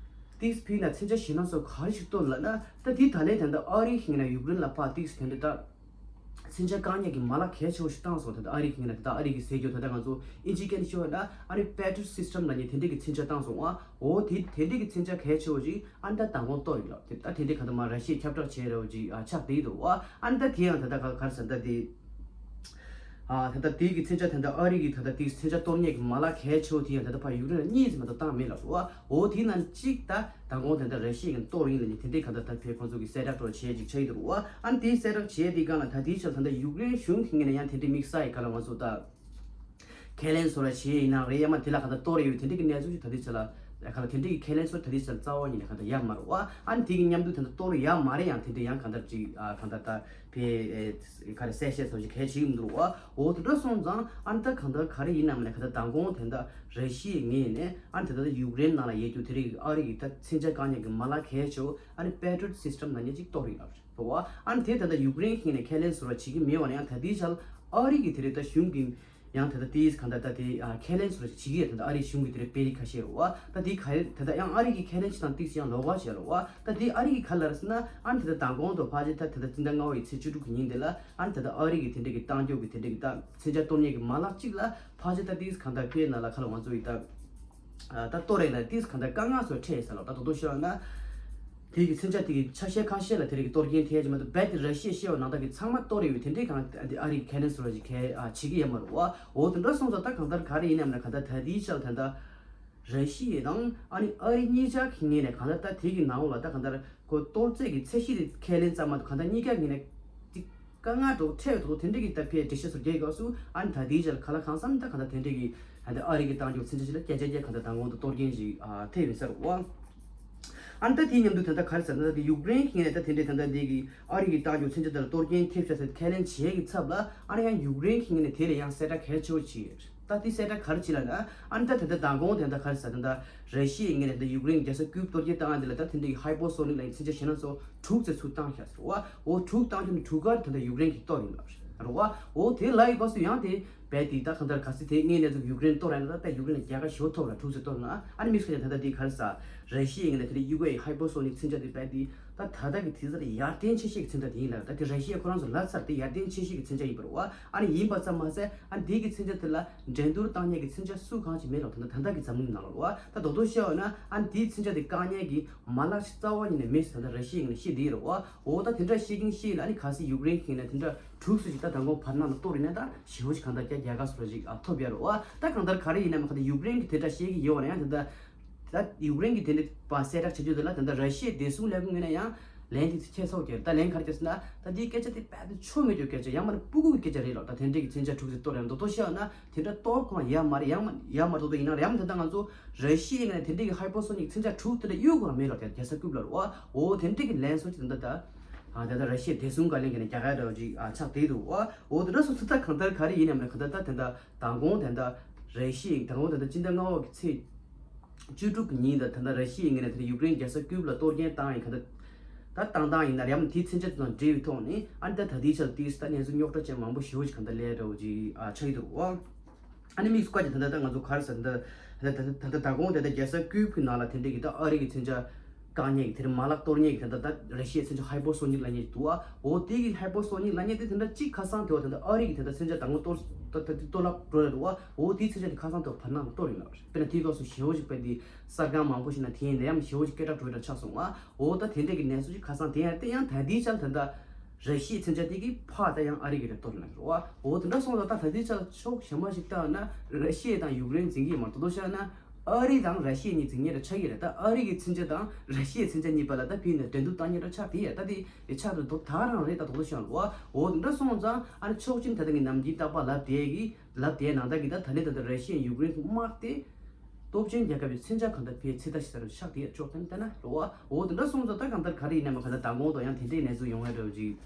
ཏིས་ཕི་ན་མཚོན་ཆ་ཞེད་སྣང་ཚོ་ག་རེ་ཞིག་བཏོན་ལབ་ན། ད་དེ་ད་ལན་ད་ལྟ་ཨ་རི་ཁེངས་ན་ཡུཀ་རེན་ལ་ཕར་ཏིས་དེ་འདྲ་ད་མཚོན་ཆ་བཀག་ཉར་གྱི་མ་ལག་གལ་ཆེ་བོ་ཞིག་བཏང་སོང་། ད་ལྟ་ཨ་རི་ཁེངས་ན་ད་ལྟ་ཨ་རི་གི་ཟས་རྒྱུ་ད་ལྟ་ང་ཚོ་ཨིན་ཇི་སྐད་ནས་ཤོད་ན་ཨ་ནི་པེ་ཊི་རི་ཡོཊ་སི་སི་ཊམ་ལབ་མཁན་དེ་འདྲ་གི་མཚོན་ཆ་བཏང་སོང་ཨ། འོ་དེ་དེ་འདྲ་གི་མཚོན་ཆ་གལ་ཆེ་བོ་ཞིག་ཨ་ནི་ད་མདང་དགོང་གཏོར་ཡིན་ལབ། དེ་ད་དེ་འདྲ་ག་ད་མ་ར་ཤི་ཡས་ཁྱབ་བསྒྲགས་བྱས་རེད་བ་ཅིག་ཨ་ཆགས་བསྡད་འདུག་བ། ཨ་ནི་ད་དེ་ཡང་ད་ལྟ་ག་ག་རེ་ཟེར་ད་དེ། ཨ་ད་ལྟ་དེ་གི་མཚོན་ཆ་ད་ལྟ་ཨ་རི་གི་ད་ལྟ་དེ་མཚོན་ཆ་གཏོར་མཁན་གྱི་མ་ལག་གལ་ཆེ་བོ་དེ་ཡང་ད་ལྟ་ཕར་ཡུཀ་རེན་ལ་གཉིས་ཙམ་མ་གཏོགས་བཏང་མེད་ལབ་འདུག་བ། འོ་དེ་ནང་གཅིག་ད་མདང་དགོང་ད་ལྟ་ར་ཤི་ཡས་ཀྱིས་གཏོར་ཡིན་ལབ་ནས་དེ་འདྲའི་ག་ད་ད་ཕེ་ཁོང་ཚོ་གི་གསལ་བསྒྲགས་འགྲོ་བྱས་ཅིག་ཆགས་ཡི་འདུག་བ། ཨ་ནི་དེའི་གསལ་བསྒྲགས་བྱས་དེ་སྒང་ལ་ད་དེའི་ཆར་ད་ལྟ་ཡུཀ་རེན་གཞུང་གི་ངོས་ནས་ཡང་དེ་འདྲའི་དམིགས་བསལ་གྱི་ག་ལ་ང་ཚོ་ད། ཁས་ལེན་བཟོ་འདྲ་བྱས་ཡིན་ན་རེད། ཡང་མ་དེ་ལ་གང་ལྟར་གཏོར་ཡོད་དེ་འདྲ་གི་གནས་ཚུལ་ཞིག་ད་ལྟའི་ཆ་ལ་གང་ལ་དེ་འདྲ་གི་ཁས་ལེན་བཟོ་ད་ལྟའི་ཆ་ལ་རྩ་བ་ཉིད་ནས་གང་ལྟར་ཡོད་མ་རེད་བ། ཨ་ནི་དེ་གི་མཉམ་དུ་ད་ལྟ་གཏོར་ཡོད་མ་རེད། ཡང་དེ་འདྲ་ཡང་གང་ལྟར་ཅིག་ཨ་གང་ལྟར་ད་ཕེ་ཨེ་ག་རེ་གསལ་བཤད་བཟོ་ཞིག་གལ་ཆེ་གི་མི་འདུག་བ། འོ་དེ་འདྲ་སོང་ཙང་ཨ་ནི་ད་གང་ལྟར་ག་རེ་ཡིན་ནམ་ལས་གང་ལྟར་མདང་དགོང་དེ་འདྲ་ར་ཤི་ཡའི་ངོས་ནས་ཨ་ནི་དེ་ལྟར་ཡུཀ་རེན་ནང་ལ་ཡོད་རྒྱུ་དེ་རིགས་ཨ་རི་གི་ད་མཚོན་ཆ་བཀག་ཉར་གི་མ་ལག་གལ་ཆེ་བོ་ཨ་ནི་པེ་ཊི་རི་ཡོཊ་སི་སི་ཊམ་ལབ་མཁན་ཅིག་གཏོར་ཡོད་ལབ་རེད་བ། ཨ་ནི་དེ་ད་ལྟ་ཡུཀ་རེན་གི་ངོས་ནས་ཁས་ལེན་བཟོ་འདྲ་བྱེད་ཀྱི་མེད་པ་ནས་ཡང་ད་ལྟའི་ཆར་ཨ་རི་གི་དེ་རིགས་ད་གཞུང་གི་ཡང་ད་ལྟ་དེའི་གང་ལྟར་ད་དེ་ཨ་ཁས་ལེན་བཟོ་འདྲ་བྱེད་ཀྱི་ཡོད། ད་ལྟ་ཨ་རིའི་གཞུང་གི་དེ་རིགས་སྤེལ་རིགས་ཁ་ཤས་རེད་བ། ད་དེ་ག་རེ་ད་ལྟ་ཡང་ཨ་རི་གི་ཁས་ལེན་བྱེད་སྟངས་ཏིག་ཙམ་ཡང་ལོགས་ཀ་བྱས་རེད་བ། ད་དེ་ཨ་རི་གི་ག་རེ་ལབ་ཟེར་ན་ཨ་ནི་ད་ལྟ་མདང་དགོང་དུ་ཕལ་ཆེར་ད་ད་ལྟ་སྤྱི་ཟླ་ལྔ་པའི་ཚེས་བཅུ་དྲུག་གི་ཉིན་དེ་ལ་ཨ་ནི་ད་ལྟ་ཨ་རི་གི་དེ་འདྲ་གི་གཏང་རྒྱུ་གི་དེ་འདྲ་གི་ད་མཚོན་ཆ་གཏོར་མཁན་གི་མ་ལག་གཅིག་ལ་ཕལ་ཆེར་ད་ཏིག་གང་ལྟར་ཕེ་ནང་ལ་ཁ་ལ་ང་ཚོ་ཡི་ད་ད་གཏོར་རེད་ན་ཏིག་གང་ལྟར་དཀའ་ངལ་བཟོ་འཕྲད་ཡོད་ས་ལ། ད་དོ་དོ་ཤོད་ན་དེ་གི་མཚོན་ཆ་དེ་གི་ཆ་ཤས་ཁ་ཤས་ལ་དེ་རིགས་གཏོར་སྐྱོན་ཐེབས་ཀྱི་མ་གཏོགས་རྦད་དེ་ར་ཤི་ཡས་བཤད་པ་ནང་ལྟར་གི་ཚང་མ་གཏོར་ཡོད་པའི་དེ་འདྲའི་གང་ཨ་རི་གི་ཁས་ལེན་བཟོ་འདྲ་ཞིག་གལ་ཨ་བྱེད་ཀྱི་ཡོད་མ་རེད་བ། འོ་དེ་འདྲ་སོང་ཙང་ད་གང་ལྟར་ག་རེ་ཡིན་ནམ་ན་གང་ལྟར་ད་དེའི་ཆར་ད་ལྟ་ར་ཤི་ཡས་དང་ཨ་ནི་ཨ་རི་གཉིས་ཆ་གི་ངོས་ནས་གང་ལྟར་ད་དེ་གི་ནང་ལོགས་ལ་ད་གང་ལྟར་ཁོ་གཏོར་རྩིས་ཀྱི་ཚད་གཞི་དེ་ཁས་ལེན་ཙམ་མ་གཏོགས་གང་ལྟར་གཉིས་ཀ་ངོས་ནས་ཅིག་དཀའ་ངལ་འདྲ་བོ་འཕྲད་འདུག་དེ་འདྲ་གི་ད་ཕེ་འགྲེལ་བཤད་ཚུར་རྒྱག་དགོས་སུ་ཨ་ནི་ད་དེའི་ཆར་ག་ལ་གང་བསམ་ད་གང་ལྟར་དེ་འདྲ་གི་ད་ལྟ་ཨ་རི་གི་གཏང་རྒྱུ་མཚོན་ཆ་ཞིག་ལ་སྐད་ཆ་རྒྱག་གང་ལྟར་མདང་དགོང་དུ་གཏོར་སྐྱོན་ཞིག་ཨ་ཐེབས་ཡིན་ས་རེད་བ། ཨ་ནི་ད་དེའི་མཉམ་དུ་ད་ལྟ་ག་རེ་ཟེར་ན་ད་ཡུཀ་རེན་གྱི་ངོས་ནས་ད་དེ་འདྲའི་ད་ལྟ་འདི་གི་ཨ་རི་གི་གཏང་རྒྱུ་མཚོན་ཆ་དེ་ལ་གཏོར་སྐྱོན་ཐེབས་ཤག་ཟེར་ཁས་ལེན་བྱེད་ཀྱི་ཚབ་ལ་ཨ་ནི་ཡང་ཡུཀ་རེན་གྱི་ངོས་ནས་དེ་ལ་ཡང་གསལ་བསྒྲགས་གལ་ཆེ་བོ་བྱས་ཡོད། ད་དེ་གསལ་བསྒྲགས་ག་རེ་བྱས་ལབ་ན་ཨ་ནི་ད་ད་ལྟ་མདང་དགོང་དེ་ད་ག་རེ་ཟེར་ད་ད་ར་ཤི་ཡའི་ངོས་ནས་ད་ཡུཀ་རེན་རྒྱལ་ས་ཀིབ་གཏོར་སྐྱོན་བཏང་ཡ་དེ་ལ་ད་དེ་འདྲའི་ཧའི་པར་སོ་ནིག་ལབ་ཡ་མཚོན་ཆ་ཞེད་སྣང་ཚོ་དྲུག་ཙམ་ཚུར་བཏང་ཤག་ཟེར་བ། འོ་དྲུག་བཏང་ཁྱོན་དྲུག་ག་ད་ལྟ་ཡུཀ་རེན་གྱིས་གཏོར་ཡིན་ལབ་རེད་བ། འོ་དེ་ལབ་ཡི་སྐབས་སུ་ཡང་དེ་རྦད་དེ་ད་གང་ལྟར་གལ་སྲིད་དེ་ངས་ནས་ཚུར་ཡུཀ་རེན་གཏོར་ཡ་ན་ད་ཡུཀ་རེན་ལ་རྒྱལ་ཁ་ཞེ་པོ་ཐོབ་ལ་དྲུག་ཙམ་གཏོར་ན་ཨ་ནི་དམིགས་བསལ་ད་ལྟ་དེ་ག་རེ་ཟེར་ར་ཤི་ཡའི་ངོས་ནས་ད་ལྟ་ཡུ་ཀེ་ཧའི་པར་སོ་ནིག་མཚོན་ཆ་དེ་རྦད་དེ་ད་ད་ལྟ་གི་དུས་ཚོད་ལ་ཡར་ལྡན་ཆེ་ཤོས་ཀྱི་མཚོན་ཆ་དེ་ཡིན་ལབ། ད་དེ་ར་ཤི་ཡ་ཁོ་རང་ཚོ་ལབ་ཚར་དེ་ཡར་ལྡན་ཆེ་ཤོས་ཀྱི་མཚོན་ཆ་ཡིན་པ་རེད་བ། ཨ་ནི་ཡིན་པ་ཙམ་མ་ཟད་ཨ་ནི་དེ་གི་མཚོན་ཆ་དེ་ལ་འགྲན་བསྡུར་བཏང་མཁན་གྱི་མཚོན་ཆ་སུ་གང་ཞིག་མེད་ལབ། ད་ལྟ་ད་ལྟ་གི་འཛམ་གླིང་ནང་ལ་རེད་བ། ད་དོ་དོ་བཤད་པ་ན་ཨ་ནི་དེའི་མཚོན་ཆ་དེ་བཀག་ཉར་གྱི་མ་ལག་ཞིག་རྩ་བ་ཉིད་ནས་མེད་ཟེར་ད་ར་ཤི་ཡའི་ངོས་ནས་བཤད་བསྡད་ཡོད་རེད་བ། འོ་ད་དེ་འདྲ་བཤད་ཀྱིན་བཤད་ལ་ཨ་ནི་གལ་སྲིད་ཡུཀ་རེན་གྱི་ངོས་ནས་དེ་འདྲ་དྲུག་ཙམ་ཞིག་ད་མདང་དགོང་བར་སྣང་ལ་གཏོར་ཡིན་ན་ད་ཞེ་པོ་ཞིག་གང་ལྟར་རྒྱ་རྒྱལ་ཁ་བཟོ་འདྲ་ཞིག་ཨ་ཐོབ་ཡོད་རེད་བ། ད་གང་ལྟར་ག་རེ་ཡིན་ནའང་གང་ལྟར་ཡུཀ་རེན་གྱིས་དེ་འདྲ་བཤད་ཀྱི་ཡོད་པ་ན་ཡང་དེ་འདྲ་ད་ཡུཀ་རེན་གྱིས་དེ་འདྲ་པ་གསལ་བསྒྲགས་བྱེད་རྒྱུ་དེ་ལ་དེ་འདྲ་ར་ཤི་ཡའི་བདེ་སྲུང་ལས་ཁུངས་ངོས་ནས་ཡང་ལན་དེ་ཚོ་ཁྱད་གསོད་ཀྱི་རེད། ད་ལན་ག་རེ་བརྒྱབ་ཟེར་ན་ད་འདིའི་སྐད་ཆ་དེ་རྦད་དེ་ཆོ་མེད་རྒྱུ་སྐད་ཆ་ཡང་མིན་ན་སྤུ་གུ་གི་སྐད་ཆ་རེད་ལབ། ད་དེ་འདྲ་གི་མཚོན་ཆ་དྲུག་ཙམ་གཏོར་ཡང་མདོར་བསྡུས་བཤད་ན་དེ་འདྲ་གཏོར་ཁོ་རང་ཡོད་མ་རེད། ཡང་མ་ཡང་མ་གཏོགས་ད་ཡིན་ན་ཡང་ད་ལྟ་ང་ཚོ་ར་ཤི་ཡའི་ངོས་ནས་དེ་འདྲ་གི་ཧའི་པར་སོ་ནིག་མཚོན་ཆ་དྲུག་དེ་འདྲ་གཡུག་ཁོ་རང་མེད་ལབ། དེ་རྒྱལ་ས་ཀིབ་ལ་རེད་བ། འོ་དེ་འདྲ་གི་ལན་གསོད་ཀྱི་ད་ལྟ་ད་ད་ལྟ་ར་ཤི་ཡའི་བདེ་སྲུང་བཀའ་བློན་གྱིས་ནས་རྒྱག་ཡ་འདྲ་བ་ཅིག་ཨ་ཆགས་བསྡད་འདུག་བ། འོ་དེ་འདྲ་སོང་ཙང་ད་གང་ལྟར་ག་རེ་ཡིན་ནམ་ན་གང་ལྟར་ད་དེ་འདྲ་མདང་དགོང་དེ་འདྲ་ར་ཤི་ཡའི་མདང་དགོང་དེ་འདྲ་སྤྱི་ཟླ་ལྔ་པ་གི་ཚེས་བཅུ་དྲུག་གི་ཉིན་ད་ད་ལྟ་ར་ཤི་ཡའི་ངོས་ནས་དེ་ཡུཀ་རེན་རྒྱལ་ས་ཀིབ་ལ་གཏོར་སྐྱོན་བཏང་ཡིན་ག་ད་ད་བཏང་བཏང་ཡིན་ན་རེམ་དེའི་མཚོན་ཆ་དེ་དང་འབྲེལ་བའི་ཐོག་ནས་ཨ་ནི་ད་ད་ལྟའི་ཆར་དེའི་ད་གནས་ཚུལ་རྙོག་དྲ་ཅན་མང་པོ་ཞེ་པོ་ཞིག་ག་ད་ལས་འདྲ་བོ་ཅིག་ཨ་ཆགས་ཀྱི་འདུག་བ། ཨ་ནི་དམིགས་སུ་བཀར་གྱི་ད་ལྟ་ད་ང་ཚོ་ག་རེ་ཟེར་ད་ད་ད་ད་ད་གོང་དེ་ད་རྒྱལ་ས་ཀིབ་ཀྱི་ནང་ལ་དེ་འདྲ་གི་ད་ཨ་རི་གི་མཚོན་ཆ་བཀག་ཉེས་ཀྱི་དེར་མ་ལག་གཏོར་ཉེས་ཀྱི་དེ་འདྲ་ད་ར་ཤི་ཡའི་མཚོན་ཆ་ཧའི་པར་སོ་ནིག་ལབ་མཁན་ཞིག་འདུག་བ། འོ་དེ་གི་ཧའི་པར་སོ་ནིག་ལབ་མཁན་དེ་དེ་འདྲ་གཅིག་ཁ་སང་དེ་བ་དེ་འདྲ་ཨ་རི་གི་དེ་འདྲ་མཚོན་ཆ་དང་པོ་གཏོར་ད་ད་དེ་གཏོར་བརླག་འགྲོ་ཡ་འདུག་བ། འོ་དེའི་མཚོན་ཆ་དེ་ཁ་སང་དེ་བ་བར་སྣང་ལ་གཏོར་ཡིན་ལབ་རེད། དཔེར་ན་དེའི་སྐབས་སུ་ཞེ་པོ་ཞིག་དཔེ་དེ་གསར་ཁང་མང་པོ་ཞིག་ན་དེ་ཡིན་ན་ཡང་ཞེ་པོ་ཞིག་སྐད་གྲགས་འགྲོ་ཡ་འདྲ་ཆགས་སོང་བ། འོ་ད་དེ་འདྲ་གི་གནས་ཚུལ་ཞིག་ཁ་སང་དེ་ཡང་དེ་ཡང་ད་ལྟའི་ཆར་དེ་འདྲ་ར་ཤི་ཡའི་མཚོན་ཆ་དེ་གི་ཕར་ད་ཡང་ཨ་རི་གི་རེད་གཏོར་ཡིན་ལབ་རེད་བ། འོ་དེ་འདྲ་སོང་ཙང་ད་ད་ལྟའི་ཆར་ཕྱོགས་གཞན་པ་ཞིག་བལྟས་ན་ར་ཤི་ཡ་དང་ཡུཀ་རེན་འཛིང་གི་ཡོད་མ་རེད། དོ་དོ་བཤད་ན། ཨ་རི་དང་ར་ཤི་ཡ་གཉིས་འཛིང་མཁན་རེད་ཆགས་ཀྱི་རེད། ད་ཨ་རི་གི་མཚོན་ཆ་དང་ར་ཤི་ཡའི་མཚོན་ཆ་གཉིས་བར་ལ་ད་ཕྱིན་ནས་འགྲན་བསྡུར་བཏང་མཁན་རེད་ཆགས་བསྡད་ཡོད། ད་དེ་ཆགས་འགྲོ་ད་རང་རེད། ད་དོ་དོ་ཤང་ལ་བ། འོ་དེ་འདྲ་སོང་ཙང་ཨ་ནི་ཕྱོགས་གཅིག་ད་ལྟ་གི་ནམ་རྒྱུན་རྟག་པར་ལབ་བསྡད་ཀྱི་ལབ་བསྡད་ནང་ལྟར་གྱི་ད་ད་ལན་ད་ལྟ་ར་ཤི་ཡ་ཡུཀ་རེན་གྱི་དམག་དེ་སྟོབས་ཆེན་རྒྱལ་ཁབ་ཀྱི་མཚོན་ཆ་གང་ལྟར་ཕའི་ཚེ་ཐག་ཞིག་ཟེར་ཆགས་བསྡད་ཡོད། ཕྱོགས་གཏན་ལྟ་ན་རེད་བ། འོ་དེ་འདྲ་སོང་ཙང་ད་གང་ལྟར་ག་རེ་ཡིན་ནའི་མ་གང་ལྟར་མདང་དགོང་དུ་ཡང་དེ་འདྲའི་གནས་ཚུལ་ཡོང་ཡ་འདྲ་བོ་ཅིག་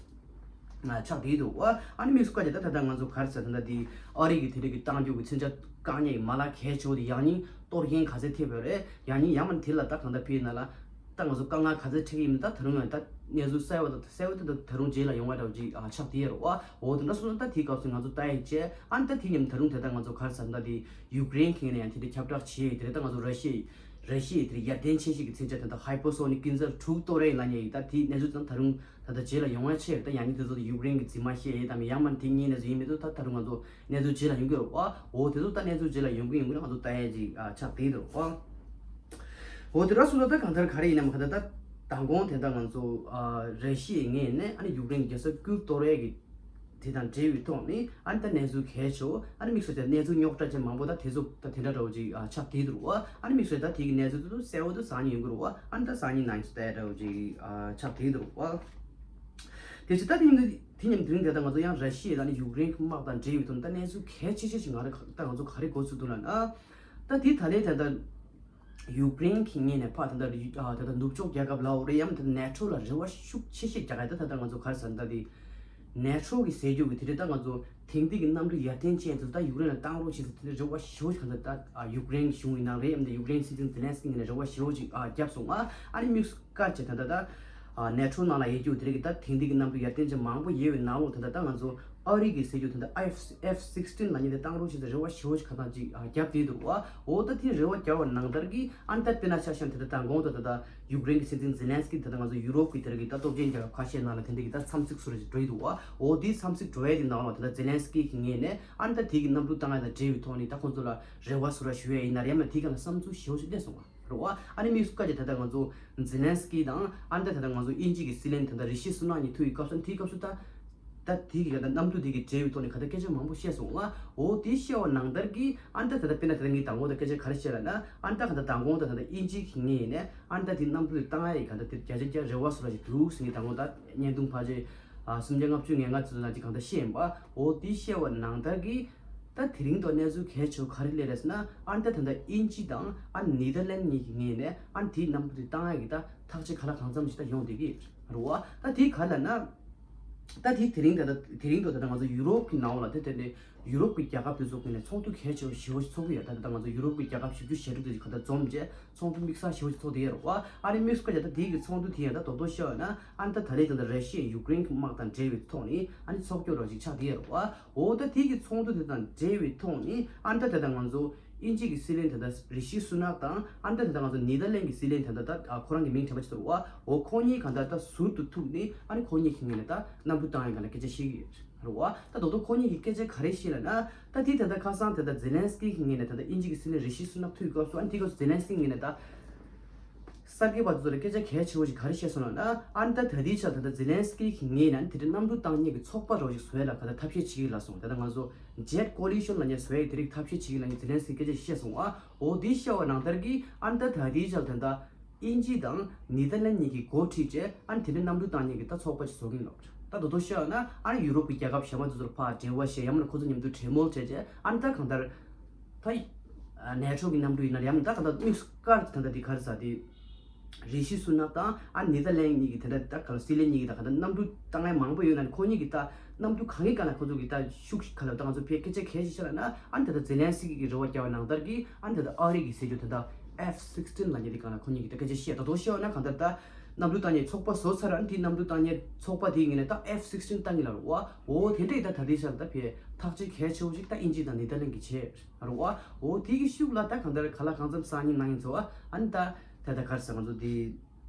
ཆགས་བསྡད་འདུག་བ། ཨ་ནི་དམིགས་སུ་བཀར་ཏེ་ད་ད་ལྟ་ང་ཚོ་ག་རེ་ཟེར་ད་ལྟ་དེ་ཨ་རི་གི་དེ་འདྲ་གི་གཏང་རྒྱུ་གི་མཚོན་ཆ་བཀག་ཉར་གྱི་མ་ལག་གལ་ཆེ་བོ་དེ་ཡང་སྙིང་གཏོར་མཁན་ག་ཚད་ཐེབས་ཡོད་རེད། ཡང་སྙིང་ཡང་མིན་དེ་ལ་ད་གང་ལྟར་ཕྱིན་ན་ལ་ད་ང་ཚོ་དཀའ་ངལ་ག་ཚད་འཕྲད་ཀྱི་ཡིན་མིན་ད་ད་རུང་ཡང་ད་གནས་ཚུལ་གསལ་བོ་དང་གསལ་བོ་དེ་ད་ད་རུང་རྗེས་ལ་ཡོང་བ་འདྲ་བོ་ཅིག་ཨ་ཆགས་བསྡད་ཡོད་རེད་བ། འོ་དེ་འདྲ་སོང་ཙང་ད་དེའི་སྐབས་སུ་ང་ཚོ་ལྟ་ཡི་བྱས་ཨ་ནི་ད་དེ་མཉམ་ད་རུང་དེ་ད་ང་ཚོ་ག་རེ་ཟེར་ད་དེ་ཡུཀ་རེན་གྱི་ངོས་ནས་ཡང་དེ་འདྲ་ཁྱབ་བསྒྲགས་བྱས་ཡོད། དེ་རེད། ད་ང་ཚོ་ར་ཤི་ཡའི་ ར་ཤི་ཡའི་དེ་ཡར་ལྡན་ཆེ་ཤོས་ཀྱི་མཚོན་ཆ་དེ་དག་ཧའི་པར་སོ་ནིག་ཀུན་གསལ་དྲུག་གཏོར་ཡས་ལབ་མཁན་ཡིན། ད་དེའི་གནས་ཚུལ་དང་ད་རུང་ད་ལྟ་རྗེས་ལ་ཡོང་བ་ཆེ་རེད། ད་ཡང་ནི་དེ་ཚོ་ཡུཀ་རེན་གྱི་རྫུན་མ་བཤད་ཡས་དམ་ཡང་མ་དེ་གཉིས་གནས་ཚུལ་ཡིན་མི་འདུག་ད་ད་རུང་ང་ཚོ་གནས་ཚུལ་རྗེས་ལ་ཡོང་གི་རེད་པ། འོ་དེ་ཚོ་ད་གནས་ཚུལ་རྗེས་ལ་ཡོང་གི་ཡོང་གི་ང་ཚོ་ལྟ་ཡས་ཅིག་ཨ་ཆགས་བསྡད་འདུག་པ། འོ་དེ་ར་སུ་ད་ད་གང་ལྟར་ག་རེ་ཡིན་ནམ་ག་ད་ད་མདང་དགོང་དེ་ད་ང་ཚོ་ཨ་ར་ཤི་ཡའི་ངོས་ནས་ཨ་ནི་ཡུཀ་རེན་གྱི་རྒྱལ་ས་ཀིབ་གཏོར་ཡས་ཀྱི་དེ་དང་འབྲེལ་བའི་ཐོག་ནས་ཨ་ནི་ད་གནས་ཚུལ་གལ་ཆེ་བོ་ཨ་ནི་དམིགས་བསལ་དེ་གནས་ཚུལ་རྙོག་དྲ་ཅན་མང་པོ་ད་དེ་ཚོ་ད་དེ་འདྲ་འདྲ་བོ་ཅིག་ཨ་ཆགས་བསྡད་འདུག་པ། ཨ་ནི་དམིགས་བསལ་ད་དེ་གི་གནས་ཚུལ་དེ་ཚོ་གསལ་བོ་དེ་སང་ཉིན་ཡོང་གི་རེད་པ། ཨ་ནི་ད་སང་ཉིན་ནང་ཞིག་ལྟ་ཡ་འདྲ་བོ་ཅིག་ཨ་ཆགས་བསྡད་འདུག་པ། དེ་ཕྱིར་ད་དེ་ཉིན་དེ་ཉིན་དེ་རིང་དེ་ད་ང་ཚོ་ཡང་ར་ཤི་ཡ་ཨ་ནི་ཡུཀ་རེན་གྱི་དམག་དང་འབྲེལ་བའི་ཐོག་ནས་ད་གནས་ཚུལ་གལ་ཆེ་ཤོས་ཤིག་ང་རང་ད་ང་ཚོ་ག་རེ་གོ་ཚུལ་འདུག་ལབ་ན། ད་དེ་ད་ལས་ད་ད་ཡུཀ་རེན་གྱི་ངོས་ནས་ཕར་ད་ལྟ་ཡུ་ཨ་ད་ལྟ་ནུབ་ཕྱོགས་རྒྱལ་ཁབ་ལབ་དགོས་རེད། ཡང་ད་ནེ་ཊོ་ལ་རེ་བ་ཤུགས་ཆེ་ཤོས་རྒྱག་ག་ད་ད་ལྟ་ང་ཚོ་ག་རེ་ཟེར་ན་ད་དེ་ནེ་ཊོ་གི་ཟེར་རྒྱུ་གི་དེ་རེད། ད་ང་ཚོ་དེང་དུས་ཀྱི་གནམ་གྲུ་ཡར་ཐོན་ཅན་དེ་ད་ཡུཀ་རེན་ལ་བཏང་རོགས་བྱེད་ཟེར་དེ་རེ་བ་ཞེ་པོ་ཅིག་གང་ད་ད་ཨ་ཡུཀ་རེན་གཞུང་ཡིན་ནའང་རེད། ཡང་ད་ཡུཀ་རེན་སྲིད་འཛིན་ཛེ་ལན་སི་ཀི་ངོས་ནས་རེ་བ་ཞེ་པོ་ཅིག་ཨ་བརྒྱབ་སོང་ཨ། ཨ་ནི་དམིགས་སུ་བཀར་བྱས་ད་ད་ད་ཨ་ནེ་ཊོ་ནང་ལ་ཡོད་རྒྱུ་དེ་རེད་གི་ད་དེང་དུས་ཀྱི་གནམ་གྲུ་ཡར་ཐོན་ཅན་མང་པོ་ཡོད་པའི་ནང་ལོགས་ད་ད་ད་ང་ཚོ་ཨ་རི་གི་ཟེར་རྒྱུ་དེ་ད་ཨེཕ་ཨེཕ་སིག་སི་ཊིན་ལབ་མཁན་དེ་བཏང་རོགས་བྱེད་ཟེར་རེ་བ་ཞེ་པོ་ཅིག་གང་ད་ཅིག་ཨ་བརྒྱབ་བསྡད་འདུག་པ། འོ་ད་དེ་རེ་བ་བརྒྱབ་པ་ནང་ལྟར་གྱི་ཨ་ནི་ད་དཔེར་ན་ཆ་བཞག་ན་དེ་ད་མདང་དགོང་ད་ད་ད་ཡུཀ་རེན་གྱི་སྲིད་འཛིན་ཛེ་ལན་སི་ཀི་དེ་ད་ང་ཚོ་ཡུ་རོབ་ཀྱི་དེ་རིགས་ཀྱི་ད་སྟོབས་ཆེན་རྒྱལ་ཁབ་ཁ་ཤས་ནང་ལ་དེ་འདྲ་གི་ད་འཚམས་གཟིགས་སུ་ར་ཞིག་འགྲོ་ཡི་འདུག་པ། འོ་དེའི་འཚམས་གཟིགས་འགྲོ་ཡ་དེ་ནང་ལ་དེ་ད་ཛེ་ལན་སི་ཀི་གི་ངོས་ནས་ཨ་ནི་ད་དེ་གི་གནམ་གྲུ་བཏང་ཡ་དང་འབྲེལ་བའི་ཐོག་ནས་ད་ཁོང་ཚོ་ལ་རེ་བ་སུ་ར་ཞུ་ཡ་ཡིན་ན་རེད། ཡང་ན་དེ་ག་ལ་བསམ་ཚུལ་ཞེ་པོ་ཞིག་སླེབས་སོང་བ་རེད་པ། ཨ་ནི་དམིགས་སུ་བཀར་གྱི་ད་ལྟ་ང་ཚོ་ཛེ་ལན་སི་ཀི་དང་ཨ་ནི་ད་ད་ལྟ་ང་ཚོ་དབྱིན་ཇི་གི་སྲིད་བློན་ད་ལྟ་རི་ཤི་སུ་ནག་གཉིས་ཐུག་ཡི་སྐབས་སུ་དེའི་སྐབས་སུ་ད། ད་དེ་གི་ད་གནམ་གྲུ་དེ་གི་འབྲེལ་བའི་ཐོག་ནས་ག་ད་སྐད་ཆ་མང་པོ་བཤད་སོང་ང་། འོ་དེ་བཤད་པ་ནང་ལྟར་གྱི་ཨ་ནི་ད་ད་ལྟ་དཔེར་ན་ད་ལྟ་ངས་དང་པོ་ད་སྐད་ཆ་ག་རེ་བཤད་ལབ་ན་ཨ་ནི་ད་ག་ད་དང་པོ་ད་ད་ལྟ་དབྱིན་ཇི་གི་ངོས་ནས་ཨ་ནི་ད་དེ་གནམ་གྲུ་དེ་བཏང་ཡ་ཡི་ག་ད་དེ་བརྒྱ་ཆ་བརྒྱ་རེ་བ་སུ་ར་ཞིག་འདུག་ཟེར་ངས་དང་པོ་ད་བརྙན་ཐུང་ཕལ་ཆེར་ཨ་སུམ་བརྒྱ་ལྔ་བཅུ་ང་ལྔ་ཙམ་ལ་ཅིག་གང་ད་བཤད་ཡིན་པ། འོ་དེ་བཤད་པ་ནང་ལྟར་གྱི་ད་དེ་རིང་ཐོག་གནས་ཚུལ་གལ་ཆེ་བ་ག་རེ་སླེབས་རེད་ཟེར་ན་ཨ་ནི་ད་ད་ལྟ་དབྱིན་ཇི་དང་ཨ་ནི་ནེ་དར་ལན་གཉིས་ཀྱི་ངོས་ནས་ཨ་ནི་དེའི་གནམ་གྲུ་དེ་བཏང་ཡ་གི་ད་ཐག་གཅོད་ག་ལ་གང་འཚམ་ཞིག་ད་ཡོང་བསྡད་ཀྱི་རེད་པ། ད་དེ་ག་ལབ་ན། ད་དེ་དེ་རིང་ད་ལྟ་དེ་རིང་དུ་ད་ལྟ་ང་ཚོ་ཡུ་རོབ་ཀྱི་ནང་ལ་དེ་དེ་འདྲའི་ཡུ་རོབ་ཀྱི་རྒྱལ་ཁབ་དེ་ཚོ་ཀུན་ནས་ཚོགས་འདུ་གལ་ཆེ་བ་ཞེ་པོ་ཞིག་ཚོགས་ཀྱི་ཡོད། ད་ལྟ་ང་ཚོ་ཡུ་རོབ་ཀྱི་རྒྱལ་ཁབ་བཞི་བཅུ་ཞེ་དྲུག་དེ་ག་ད་འཛོམས་བྱས་ཚོགས་འདུ་དམིགས་བསལ་ཞེ་པོ་ཞིག་ཚོགས་བསྡད་ཡོད་རེད་པ། ཨ་ནི་དམིགས་བསལ་ད་ལྟ་དེ་གི་ཚོགས་འདུ་དེ་ཡང་ད་རྡོག་རྡོག་བཤད་ཡོད་ན་ཨ་ནི་ད་ད་ལྟའི་ད་ལྟ་ར་ཤི་ཡ་ཡུཀ་རེན་གྱི་དམག་དང་འབྲེལ་བའི་ཐོག་ནས་ཨ་ནི་ཚོགས་སྐྱོ་རོགས་ཅིག་ཆགས་བསྡད་ཡོད་རེད་པ། འོ་ད་དེ་གི་ཚོགས་འདུ་དེ་དང་འབྲེལ་བའི་ཐོག་ནས་ཨ་ནི་ད་ད་ལྟ་ང་ཚོ་དབྱིན་ཇི་གི་སྲིད་བློན་ད་ལྟ་རི་ཤི་སུ་ནག་དང་ཨ་ནི་ད་ད་ལྟ་ང་ཚོ་ནེ་དར་ལན་གྱི་སྲིད་བློན་ད་ལྟ་ད་ཨ་ཁོ་རང་གི་མིང་དྲན་པ་ཅིག་ཏུ་རེད་པ། འོ་ཁོ་གཉིས་གང་ལྟར་ད་ཟུར་དུ་ཐུག་ནས་ཨ་ནི་ཁོ་གཉིས་ཀྱི་ངོས་ནས་ད་གནམ་གྲུ་བཏང་ཡ་གང་ལ་སྐད་ཆ་བཤད་ཀྱི་ཡོད་རེད་པ། ད་རྡོག་རྡོག་ཁོ་གཉིས་ཀྱི་སྐད་ཆ་ག་རེ་བཤད་ལབ་ན་ད་དེ་ད་ལྟ་ཁ་སང་ད་ལྟ་ཛེ་ལན་སི་ཀི་གི་ངོས་ནས་ད་ལྟ་དབྱིན་ཇི་གི་སྲིད་བློན་རི་ཤི་སུ་ནག་ཐུག་གི་སྐབས་སུ་ཨ་ནི་དེ་སྐབས་སུ་ཛེ་ལན་སི་ཀི་ངོས་ནས་ད་གསར་འགོད་པ་དེ་ཚོ་ལ་སྐད་ཆ་གལ་ཆེ་བོ་ཞིག་ག་རེ་བཤད་སོང་ལབ་ན་ཨ་ནི་ད་ད་ལྟའི་ཆར་ད་ལྟ་ཛེ་ལན་སི་ཀི་གི་ངོས་ནས་ཨ་ནི་དེ་འདྲའི་གནམ་གྲུ་བཏང་མཁན་གྱི་ཚོགས་པ་རོགས་ཞིག་བཟོ་ཡ་ལ་ག་ད་ཐབས་ཤེས་བྱེད་ཀྱི་ལབ་སོང་། ད་ལྟ་ང་ཚོ་ཇེཊ་ཀོ་ལི་ཤོན་ལབ་མཁན་བཟོ་ཡ་དེ་རིགས་ཐབས་ཤེས་བྱེད་ཀྱི་ལབ་མཁན་ཛེ་ལན་སི་ཀི་སྐད་ཆ་བཤད་སོང་ཨ། འོ་དེ་བཤད་པ་ནང་ལྟར་གྱི་ཨ་ནི་ད་ད་ལྟའི་ཆར་ད་ལྟ་དབྱིན་ཇི་དང་ནེ་དར་ལན་གཉིས་ཀྱིས་འགོ་ཁྲིད་བྱས་ཨ་ནི་དེ་འདྲའི་གནམ་གྲུ་བཏང་མཁན་གྱི་ད་ཚོགས་པ་ཞིག་བཟོ་གི་ཡིན་ལབ། ད་དོ་དོ་བཤད་ཡོད་ན་ཨ་ནི་ཡུ་རོབ་ཀྱི་རྒྱལ་ཁབ་གཞན་པ་དེ་ཚོར་ཕར་འབྲེལ་བ་བྱས་ཡང་མིན་ན་ཁོ་ཚོ་མཉམ་དུ་གྲོས་མོལ་བྱས་བྱས་ཨ་ནི་ད་གང་ལྟར་ད་ནེ་ཊོ་གི་གནམ་གྲུ་ཡིན་ན་ཡང་མིན་ད་གང་ལྟར་དམིགས་སུ་བཀར་ད་ལྟ་དེ་ག་རེ་ཟ་དེ་རི་ཤི་སུ་ནག་དང་ཨ་ནི་ནེ་དར་ལན་གཉིས་ཀྱི་དེ་འདྲ་ད་ག་ལ་སྲིད་བློན་གཉིས་ཀྱི་ད་གང་ལྟར་གནམ་གྲུ་བཏང་ཡ་མང་པོ་ཡོད་ན་ཁོ་གཉིས་ཀྱི་ད་གནམ་གྲུ་གང་གི་སྒང་ལ་ཁོ་ཚོ་གི་ད་ཤུགས་ག་ལ་ད་ང་ཚོ་ཕའི་སྐད་ཆ་གལ་ཆེ་ཤོས་ལབ་ན་ཨ་ནི་ད་ལྟ་ཛེ་ལན་སི་ཀི་གི་རེ་བ་བརྒྱབ་པ་ནང་ལྟར་གྱི་ཨ་ནི་ད་ལྟ་ཨ་རི་གི་ཟེར་རྒྱུ་ད་ལྟ་ཨེཕ་སིག་སི་ཊིན་ལབ་མཁན་དེ་སྒང་ལ་ཁོ་གཉིས་ཀྱི་ད་སྐད་ཆ་བཤད་ད་དོ་བཤད་ཡོད་ན་གང་ལྟར་ད་གནམ་གྲུ་བཏང་མཁན་ཚོགས་པ་བཟོ་ཚར་ཨ་ནི་དེ་གནམ་གྲུ་བཏང་མཁན་ཚོགས་པ་དེའི་ངོས་ནས་ད་ཨེཕ་སིག་སི་ཊིན་བཏང་གི་ལབ་རེད་པ། འོ་དེ་འདྲ་ཡི་ད་ད་ལྟའི་ཆར་ད་ཕའི་ཐག་གཅོད་གལ་ཆེ་བོ་ཞིག་ད་དབྱིན་ཇི་དང་ནེ་དར་ལན་གྱིས་བྱས་རེད་པ། འོ་དེ་གི་ཤུགས་ལ་ད་གང་ལྟར་ག་ལ་གང་འཚམ་སང་ཉིན་གནངས་ཉིན་ཚོ་ཨ་ནི་ད་ད་ད་ག་རེ་ཟེར་ང་ཚོ་དེ་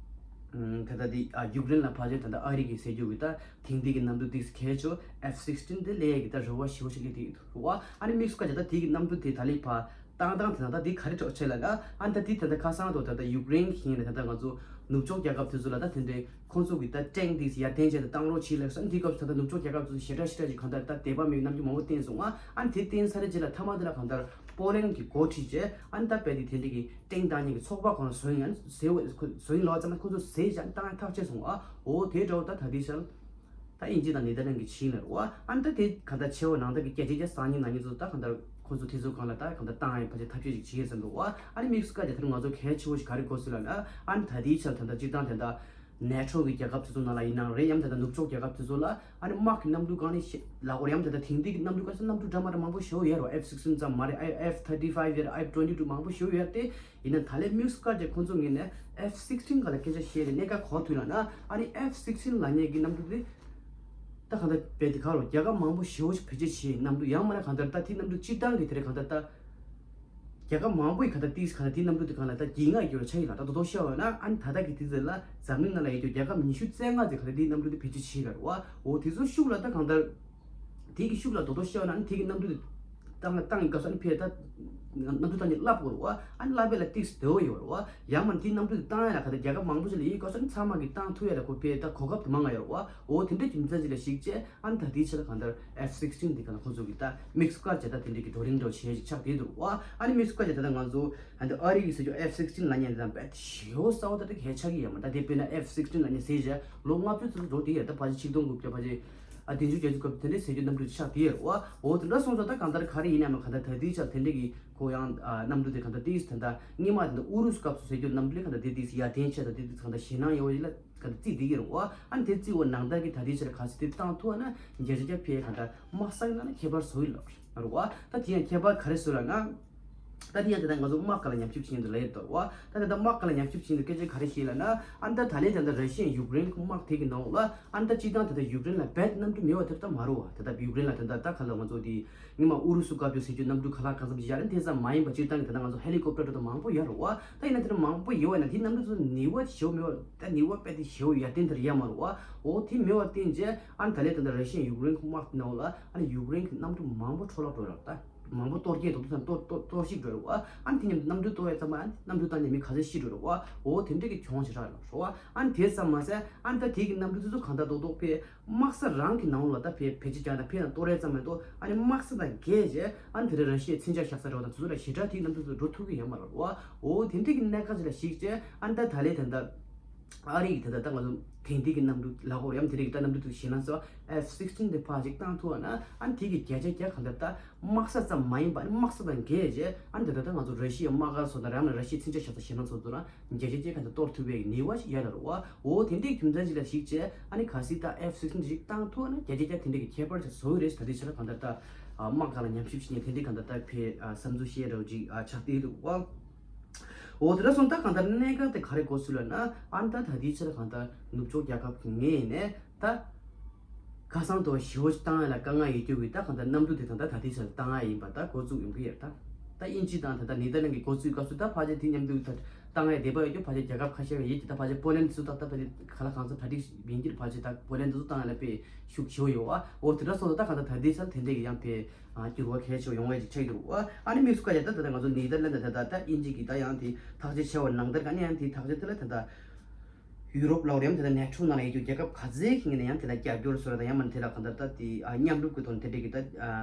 ད་ད་དེ་ཨ་ཡུཀ་རེན་ལ་ཕལ་ཆེར་ད་ད་ཨ་རི་གི་ཟེར་རྒྱུ་གི་ད་དེང་དུས་ཀྱི་གནམ་གྲུ་དེ་གལ་ཆེ་ཨེཕ་སིག་སི་ཊིན་དེ་ལས་ཀྱི་ད་རེ་བ་ཞེ་པོ་ཞིག་སླེབས་ཀྱི་འདུག་པ། ཨ་ནི་དམིགས་སུ་བཀར་བྱས་ད་དེ་གི་གནམ་གྲུ་དེ་ད་ལས་ཕར་བཏང་བཏང་དེ་ན་ད་དེ་ག་རེ་གྲོགས་བྱས་ལ་ན་ཨ་ནི་ད་དེ་ད་ད་ཁ་སང་དུ་ད་ད་ཡུཀ་རེན་གྱི་ངོས་ནས་ད་ད་ང་ཚོ་ནུབ་ཕྱོགས་རྒྱལ་ཁབ་དེ་ཚོ་ལ་ད་དེ་འདྲའི་ཁོང་ཚོ་གི་ད་ཊེང་དེ་ཡར་ཐོན་བྱས་ད་བཏང་རོགས་བྱེད་ལ་ས་འདི་སྐབས་སུ་ད་ནུབ་ཕྱོགས་རྒྱལ་ཁབ་ཚོ་ཞེ་དྲག་ཞེ་དྲག་ཅིག་གང་ལྟར་ད་དད་པ་མེད་རྣམ་འགྱུར་མང་པོ་བསྟན་སོང་ཨ། ཨ་ནི་དེ་བསྟན་ཚར་རྗེས་ལ་མཐའ་མ་དེ་ལ་གང་ལྟར་པོ་ལན་གྱི་འགོ་ཁྲིད་བྱས་ཨ་ནི་ད་དཔེ་དེ་དེ་འདྲ་གི་ཊེང་བཏང་མཁན་གྱི་ཚོགས་པ་ཁོང་ལ་བཟོ་ཡིན་ཨ་ནི་ཟེར་བ་བཟོ་ཡིན་ལོག་ཙམ་ན་ཁོང་ཚོ་ཟས་ཀྱང་བཏང་ཡ་ཐག་བཅད་སོང་ཨ། འོ་དེ་འདྲ་བོ་ད་ད་དེ་ཤར་ད་དབྱིན་ཇི་དང་ནེ་དར་ལན་གྱི་ཕྱིན་ལ་རུ་ཨ། ཨ་ནི་ད་དེ་གང་ལྟར་ཆེ་བ་ནང་ལྟར་གྱི་སྐད་ཆ་རྒྱ་སང་ཉིན་ནང་ཉིན་ཚོ་ད་གང་ལྟར་ཁོང་ཚོ་དེ་ཚོ་གང་ལ་ད་གང་ལྟར་བཏང་ཡ་ཕལ་ཆེར་ཐབས་ཤེས་ཅིག་བྱེད་ཡོད་ཟེར་འདུག་ཨ། ཨ་ནི་དམིགས་སུ་བཀར་བྱས་ད་རུང་ང་ཚོ་གལ་ཆེ་བོ་ཞིག་ག་རེ་གོ་སྲིད་ལབ་ན་ཨ་ནི་ད་ལྟའི་ཆར་ད་ལྟ་སྤྱིར་བཏང་དེ་འདྲ་ནེ་ཊོ་གི་རྒྱལ་ཁབ་དེ་ཚོ་ནང་ལ་ཡིན་ནའང་རེད། ཡང་ད་ལྟ་ནུབ་ཕྱོགས་རྒྱལ་ཁབ་དེ་ཚོ་ལ་ཨ་ནི་དམག་གི་གནམ་གྲུ་གང་ནས་ལབ་དགོས་རེད། ཡང་ད་ལྟ་དེང་དུས་ཀྱི་གནམ་གྲུ་ག་ས་གནམ་གྲུ་འདྲ་མ་འདྲ་མང་པོ་ཞེ་པོ་ཡོད་རེད། ཨེཕ་སིག་སི་ཊིན་ཙམ་མ་རེད། ཨེཕ་ཐར་ཊི་ཕའིབ་ཡོད་རེད། ཨེཕ་ཊུ་ཝེན་ཊི་ཊུ་མང་པོ་ཞེ་པོ་ཡོད་རེད། དེ་ཡིན་ན་ད་ལན་དམིགས་སུ་བཀར་བྱས་ཁོང་ཚོ་ངོས་ནས་ཨེཕ་སིག་སི་ཊིན་སྒང་ལ་སྐད་ཆ་བཤད་རེད། གནད་འགག་གོ་ཐུབ་ལབ་ན་ཨ་ནི་ཨེཕ་སིག་སི་ཊིན་ལབ་མཁན་གྱི་གནམ་གྲུ་དེ་ད་གང་ལྟར་བས་དེ་ག་རུ་རྒྱལ་ཁབ་མང་པོ་ཞེ་པོ་ཞིག་བེད་སྤྱོད་བྱས་གནམ་གྲུ་ཡང་མིན་ན་གང་ལྟར་ད་དེ་གནམ་གྲུ་སྤྱིར་བཏང་གི་དེ་རེད། གང་ལྟར་ད་ རྒྱལ་ཁབ་མང་པོ་ཡི་ག་ད་ཏིས་ག་ད་དེའི་གནམ་གྲུ་དེ་གང་ལ་ད་རྒྱུས་མངའ་ཡོད་ཆ་ཡིན་ལ། ད་དོ་དོ་ཤ་བ་ན་ཨ་ནི་ད་ད་གི་དེ་ཚོ་ལ་འཛམ་གླིང་ནང་ལ་ཡོད་རྒྱུ་རྒྱལ་ཁབ་ཉི་ཤུ་རྩ་ལྔ་ཙམ་ག་ད་དེའི་གནམ་གྲུ་དེ་བེད་སྤྱོད་བྱེད་ལ་རུ་བ། འོ་དེ་ཚོ་ཤུགས་ལ་ད་གང་ལྟར་དེ་གི་ཤུགས་ལ་དོ་དོ་ཤ་བ་ན་ཨ་ནི་དེ་གི་གནམ་གྲུ་དེ་བཏང་བཏང་གི་སྐབས་སུ་ཨ་ནི་ཕེ་ད་གནམ་གྲུ་བཏང་ནས་བརླག་དགོས་རུ་བ། ཨ་ནི་བརླག་པའི་ལ་ཏིས་དེ་བོ་ཡོད་རུ་བ། ཡང་མ་དེའི་གནམ་གྲུ་དེ་བཏང་ཡ་ལ་ག་ད་རྒྱལ་ཁབ་མང་པོ་ཞིག་ལ་ཡིན་སྐབས་སུ་ཨ་ནི་ཚང་མ་གི་བཏང་ཐུབ་ཡ་ལ་ཁོ་ཕེ་ད་གོ་སྐབས་དེ་མང་ང་ཡོད་རུ་བ། འོ་དེ་འདྲ་རྒྱུ་མཚན་ཅིག་ལ་གཞིགས་བྱས་ཨ་ནི་ད་དེའི་ཆེད་ལ་གང་ལྟར་ཨེཕ་སིག་སི་ཊིན་དེ་ག་ལ་ཁོ་ཚོ་གི་ད་དམིགས་སུ་བཀར་བྱས་ད་དེ་འདྲའི་གི་བགྲོ་གླེང་འདྲ་བོ་བྱས་ཤིག་ཆགས་བསྡད་འདུག་བ། ཨ་ནི་དམིགས་སུ་བཀར་བྱས་ད་ད་ང་ཚོ་ཨ་ནི་ཨ་རི་གི་ཟེར་རྒྱུ་ཨེཕ་སིག་སི་ཊིན་ལབ་མཁན་དེ་དང་རྦད་ཞེ་པོ་གསལ་པོ་ད་ད་གལ་ཆགས་ཀྱི་ཡོད་མ་རེད། ད་དེ་དཔེར་ན་ཨེཕ་སིག་སི་ཊིན་ལབ་མཁན་ཟེར་བྱས་ལོ་ལྔ་བཅུ་ཙམ་འགྲོ་བསྡད་ཡོད་རེད། ད་ཕལ་ཆེར་ཆིག་སྟོང་དགུ་བརྒྱ་ཕལ་ཆེར་ཨ་བདུན་ཅུ་བརྒྱད་ཅུ་སྐབས་དེ་འདྲའི་ཟེར་རྒྱུ་གནམ་གྲུ་ཆགས་བསྡད་ཡོད་རེད་བ། འོ་དེ་འདྲ་སོང་ཙང་ད་གང་ལྟར་ག་རེ་ཡིན་ནའང་གང་ལྟར་ད་དེའི་ཆར་དེ་འདྲའི་གི་ཁོ་ཡང་ཨ་གནམ་གྲུ་དེ་གང་ལྟར་ཏིས་ད་ད་སྔོན་མ་དེ་འདྲ་ཨུ་རུ་སུ་སྐབས་སུ་ཟེར་རྒྱུ་གནམ་གྲུ་ལས་གང་ལྟར་དེ་ཏིས་ཡར་ཐོན་ཆེ་ད་དེ་ཏིས་གང་ལྟར་ཞེད་སྣང་ཡོད་ཡིན་ལ། ག་ད་རྩིས་འདི་གི་རུ་བ། ཨ་ནི་དེ་རྩིས་འོ་ནང་ལྟར་གི་ད་ལྟའི་ཆར་ག་ཚོད་དེ་བཏང་ཐུབ་ན་བརྒྱ་ཆ་བརྒྱ་ཕེ་ག་ད་དམག་ས་ནང་ན་ཁྱད་པར་བཟོ་ཡི་ལབ་རུ་བ། ད་དེ་ཡང་ཁྱད་པར་ག་རེ་བཟོ་ལ་ན། ད་དེ་ཡང་དེ་ད་ང་ཚོ་དམག་ག་ལ་ཉམས་ཞིབ་བྱེད་འདུག་ལ་ཡོད་དོ་བ། ད་དེ་ད་དམག་ག་ལ་ཉམས་ཞིབ་བྱེད་འདུག་སྐད་ཆ་ག་རེ་བཤད་ལ་ན། ཨ་ནི་ད་ད་ལན་ད་ད་ར་ཤི་ཡ་ཡུཀ་རེན་དམག་དེ་གི་ནང་ལ་ཨ་ནི་ད་སྤྱི་བཏང་དེ་ད་ཡུཀ་རེན་ལ་རྦད་གནམ་གྲུ་མེད་པ་དེ་ད་མ་རུ་བ། དེ་ད་ཡུཀ་རེན་ལ་དེ་ད་ད་ག་ལ་ང་ཚོ་དེ། ཉི་མ་ཨུ་རུ་སུ་བཀའ་བཀྱོན་ཟེར་རྒྱུ་གནམ་གྲུ་ཁ་ལག་གང་འཚམ་ཞིག་ཡར་ལེན་དེ་ཙམ་མ་ཡིན་པ་སྤྱིར་བཏང་གི་ད་ལྟ་ང་ཚོ་ཧེ་ལི་ཀོབ་ཊར་འགྲོ་དང་མང་པོ་ཡོད་རེད་བ། ད་ཡིན་ན་དེ་འདྲ་མང་པོ་ཡོད་བ་ཡིན་ན་དེ་གནམ་གྲུ་ཚོ་ནུས་པ་ཞེ་པོ་མེད་བ། ད་ནུས་པ་དཔེ་དེ་ཞེ་པོ་ཡར་ལྡན་དེར་ཡོད་མ་རེད་བ། འོ་དེ་མེད་བ་བརྟེན་རྗེས་ཨ་ནི་ད་ལན་ད་ལྟ་ར་ཤི་ཡ་ཡུཀ་རེན་དམག་དེ་ནང་ལ་ཨ་ནི་ཡུཀ་རེན་གི་གནམ་གྲུ་མང་པོ་འཕྲོ་བརླག་འགྲོ་རེད་བ། ད་མང་པོ་གཏོར་སྐྱོན་དང་དུ་དང་གཏོར་གཏོར་གཏོར་བཤིག་འགྲོ་རེད་བ། ཨ་ནི་དེ་ནས་གནམ་གྲུ་གཏོར་བའི་ཙམ་པ་ཨ་ནི་གནམ་གྲུ་བཏང་ནས་མི་ག་ཚོད་ཤི་འགྲོ་རེད་བ། འོ་དེ་འདྲ་གི་གྱོང་ཞེ་དྲག་རེད་བ། ཨ་ནི་དེ་ཙམ་མ་ཟད་ཨ་ནི་ད་དེ་གི་གནམ་གྲུ་དེ་ཚོ་གང་ལྟར་རྡོག་རྡོག་པས། དམག་ས་རང་གི་ནང་ལ་ད་ཕེ་ཕེ་ཅི་ཅང་དང་ཕེ་ན་གཏོར་རེས་ཙམ་མེད་དོ། ཨ་ནི་དམག་ས་དང་བརྒལ་རྗེས་ཨ་ནི་དེ་རིང་ར་ཤི་ཡའི་མཚོན་ཆ་བཞག་ས་རེད་བ་དང་དེ་ཚོ་ལ་ཞེ་དྲག་དེའི་གནམ་གྲུ་ཚོ་འགྲོ་ཐུབ་ཀྱི་ཡོད་མ་རེད་བ། འོ་དེ་འདྲ་གི་གནད་འགག་ཅིག་ལ་གཞིགས་རྗེས་ཨ་ནི་ད་ད་ལན་ད་ལྟ་ཨ་རི་གི་ད་ལྟ་ད་ང་ཚོ་དེང་དུས་ཀྱི་གནམ་གྲུ་ལ་གོ་ཡམ་དེ་རིང་གི་ད་གནམ་གྲུ་དུ་ཞེད་སྣང་ཟེར་བ་ཨེཕ་སིག་སི་ཊིན་དེ་ཕར་ཅིག་བཏང་ཐུབ་པ་ན་ཨ་ནི་དེ་གི་བརྒྱ་ཆ་བརྒྱ་གང་ལྟར་ད་དམག་ས་ཙམ་མ་ཡིན་པ་ཨ་ནི་དམག་ས་དང་བརྒལ་རྗེས་ཨ་ནི་ད་ལྟ་ད་ང་ཚོ་ར་ཤི་ཡའི་དམག་སྒར་ཚོ་དང་རང་ལ་ར་ཤི་ཡའི་མཚོན་ཆ་བཞག་ས་ཞེད་སྣང་ཚོ་ཚོ་ན། བརྒྱ་ཆ་བརྒྱ་ག་ཚོད་གཏོར་ཐུབ་པའི་ནུས་པ་ཞིག་ཡོད་ལ་རུ་བ། འོ་དེ་འདྲའི་རྒྱུ་མཚན་ཞིག་ལ་གཞིགས་བྱས་ཨ་ནི་གལ་སྲིད་ད་ཨེཕ་སིག་སི་ཊིན་ཞིག་བཏང་ཐུབ་ན་བརྒྱ་ཆ་བརྒྱ་དེ་འདྲའི་གི་ཁྱད་པར་ཅིག་བཟོ་གི་རེད། ད་ལྟའི་ཆར་གང་ལྟར་ད་དམག་སྒར་ལ་ཉམས་ཞིབ་བྱེད་མཁན་དེ་འདྲའི་གང་ལྟར་ད་ཕེ་བསམ་ཚུལ་བཤད་རོགས་ཅིག་ཆགས་བསྡད་འདུག་བ། འོ་དེ་འདྲ་སོང་ད་གང་ལྟར་གནད་འགག་དེ་ག་རེ་གོ་ཚུལ་ལ་ན་ཨ་ནི་ད་ད་ལྟའི་ཆར་གང་ལྟར་ནུབ་ཕྱོགས་རྒྱལ་ཁབ་ཀྱི་ངོས་ནས། ད། ཁ་སང་དུ་ཞི་བ་ཞིག་བཏང་ཡ་ལ་དཀའ་ངལ་ཡོད་རྒྱུ་གི་ད་གང་ལྟར་གནམ་གྲུ་དེ་དང་ད་ད་ལྟའི་ཆར་བཏང་ཡ་ཡིན་པ་ད་འགོ་བཙུགས་ཡོང་གི་ཡོད་ད། ད་དབྱིན་ཇི་དང་ད་ལྟ་ནེ་དར་ལན་གི་འགོ་བཙུགས་སྐབས་སུ་ད་ཕལ་ཆེར་དེ་མཉམ་དུ་ད་བཏང་ཡ་བདེ་པོ་ཡོད་རྒྱུ་ཕལ་ཆེར་རྒྱལ་ཁབ་ཁ་ཤས་ཡོད་ཀྱི་ད་ཕལ་ཆེར་པོ་ལན་སུ་ད་ད་ཕལ་ཆེར་ག་ལ་གང་ཚོད་གྲ་སྒྲིག་ཡིན་གྱི་ཕལ་ཆེར་ད་པོ་ལན་དུ་བཏང་ཡ་ལ་དཔེ་ཤུགས་ཞི་བ་ཡོད་བ། འོ་དེ་འདྲ་སོང་ད་ད་གང་ལྟར་ད་ལྟའི་ཆར་དེ་འདྲ་གི་ཡང་དཔེ་འགྱུར་བ་གལ་ཆེ་བ་ཡོང་བ་ཅིག་ཆགས་ཀྱི་འདུག་བ། ཨ་ནི་དམིགས་སུ་བཀར་ཡ་ད་ད་ད་ང་ཚོ་ནེ་དར་ལན་ད་ད་ད་དབྱིན་ཇི་གི་ད་ཡང་དེ་ཐག་གཅོད་བྱས་བ་ནང་ལྟར་ག་ནས་ཡང་དེ་ཐག་གཅོད་དེ་ལ་ད་ད། ཡུ་རོབ་ལ་རེམ་དེ་ལ་ནེ་ཊོ་ནང་ལ་ཡོད་རྒྱུ་རྒྱལ་ཁབ་ག་ཚོད་ཀྱི་ངོས་ནས་ཡང་དེ་ལ་རྒྱབ་སྐྱོར་བཟོ་ར་དང་ཡང་མིན་དེ་ལ་གང་ལྟར་ད་དེ་མཉམ་རུབ་ཀྱི་ཐོག་ནས་དེ་འདྲས་ཀྱི་ད་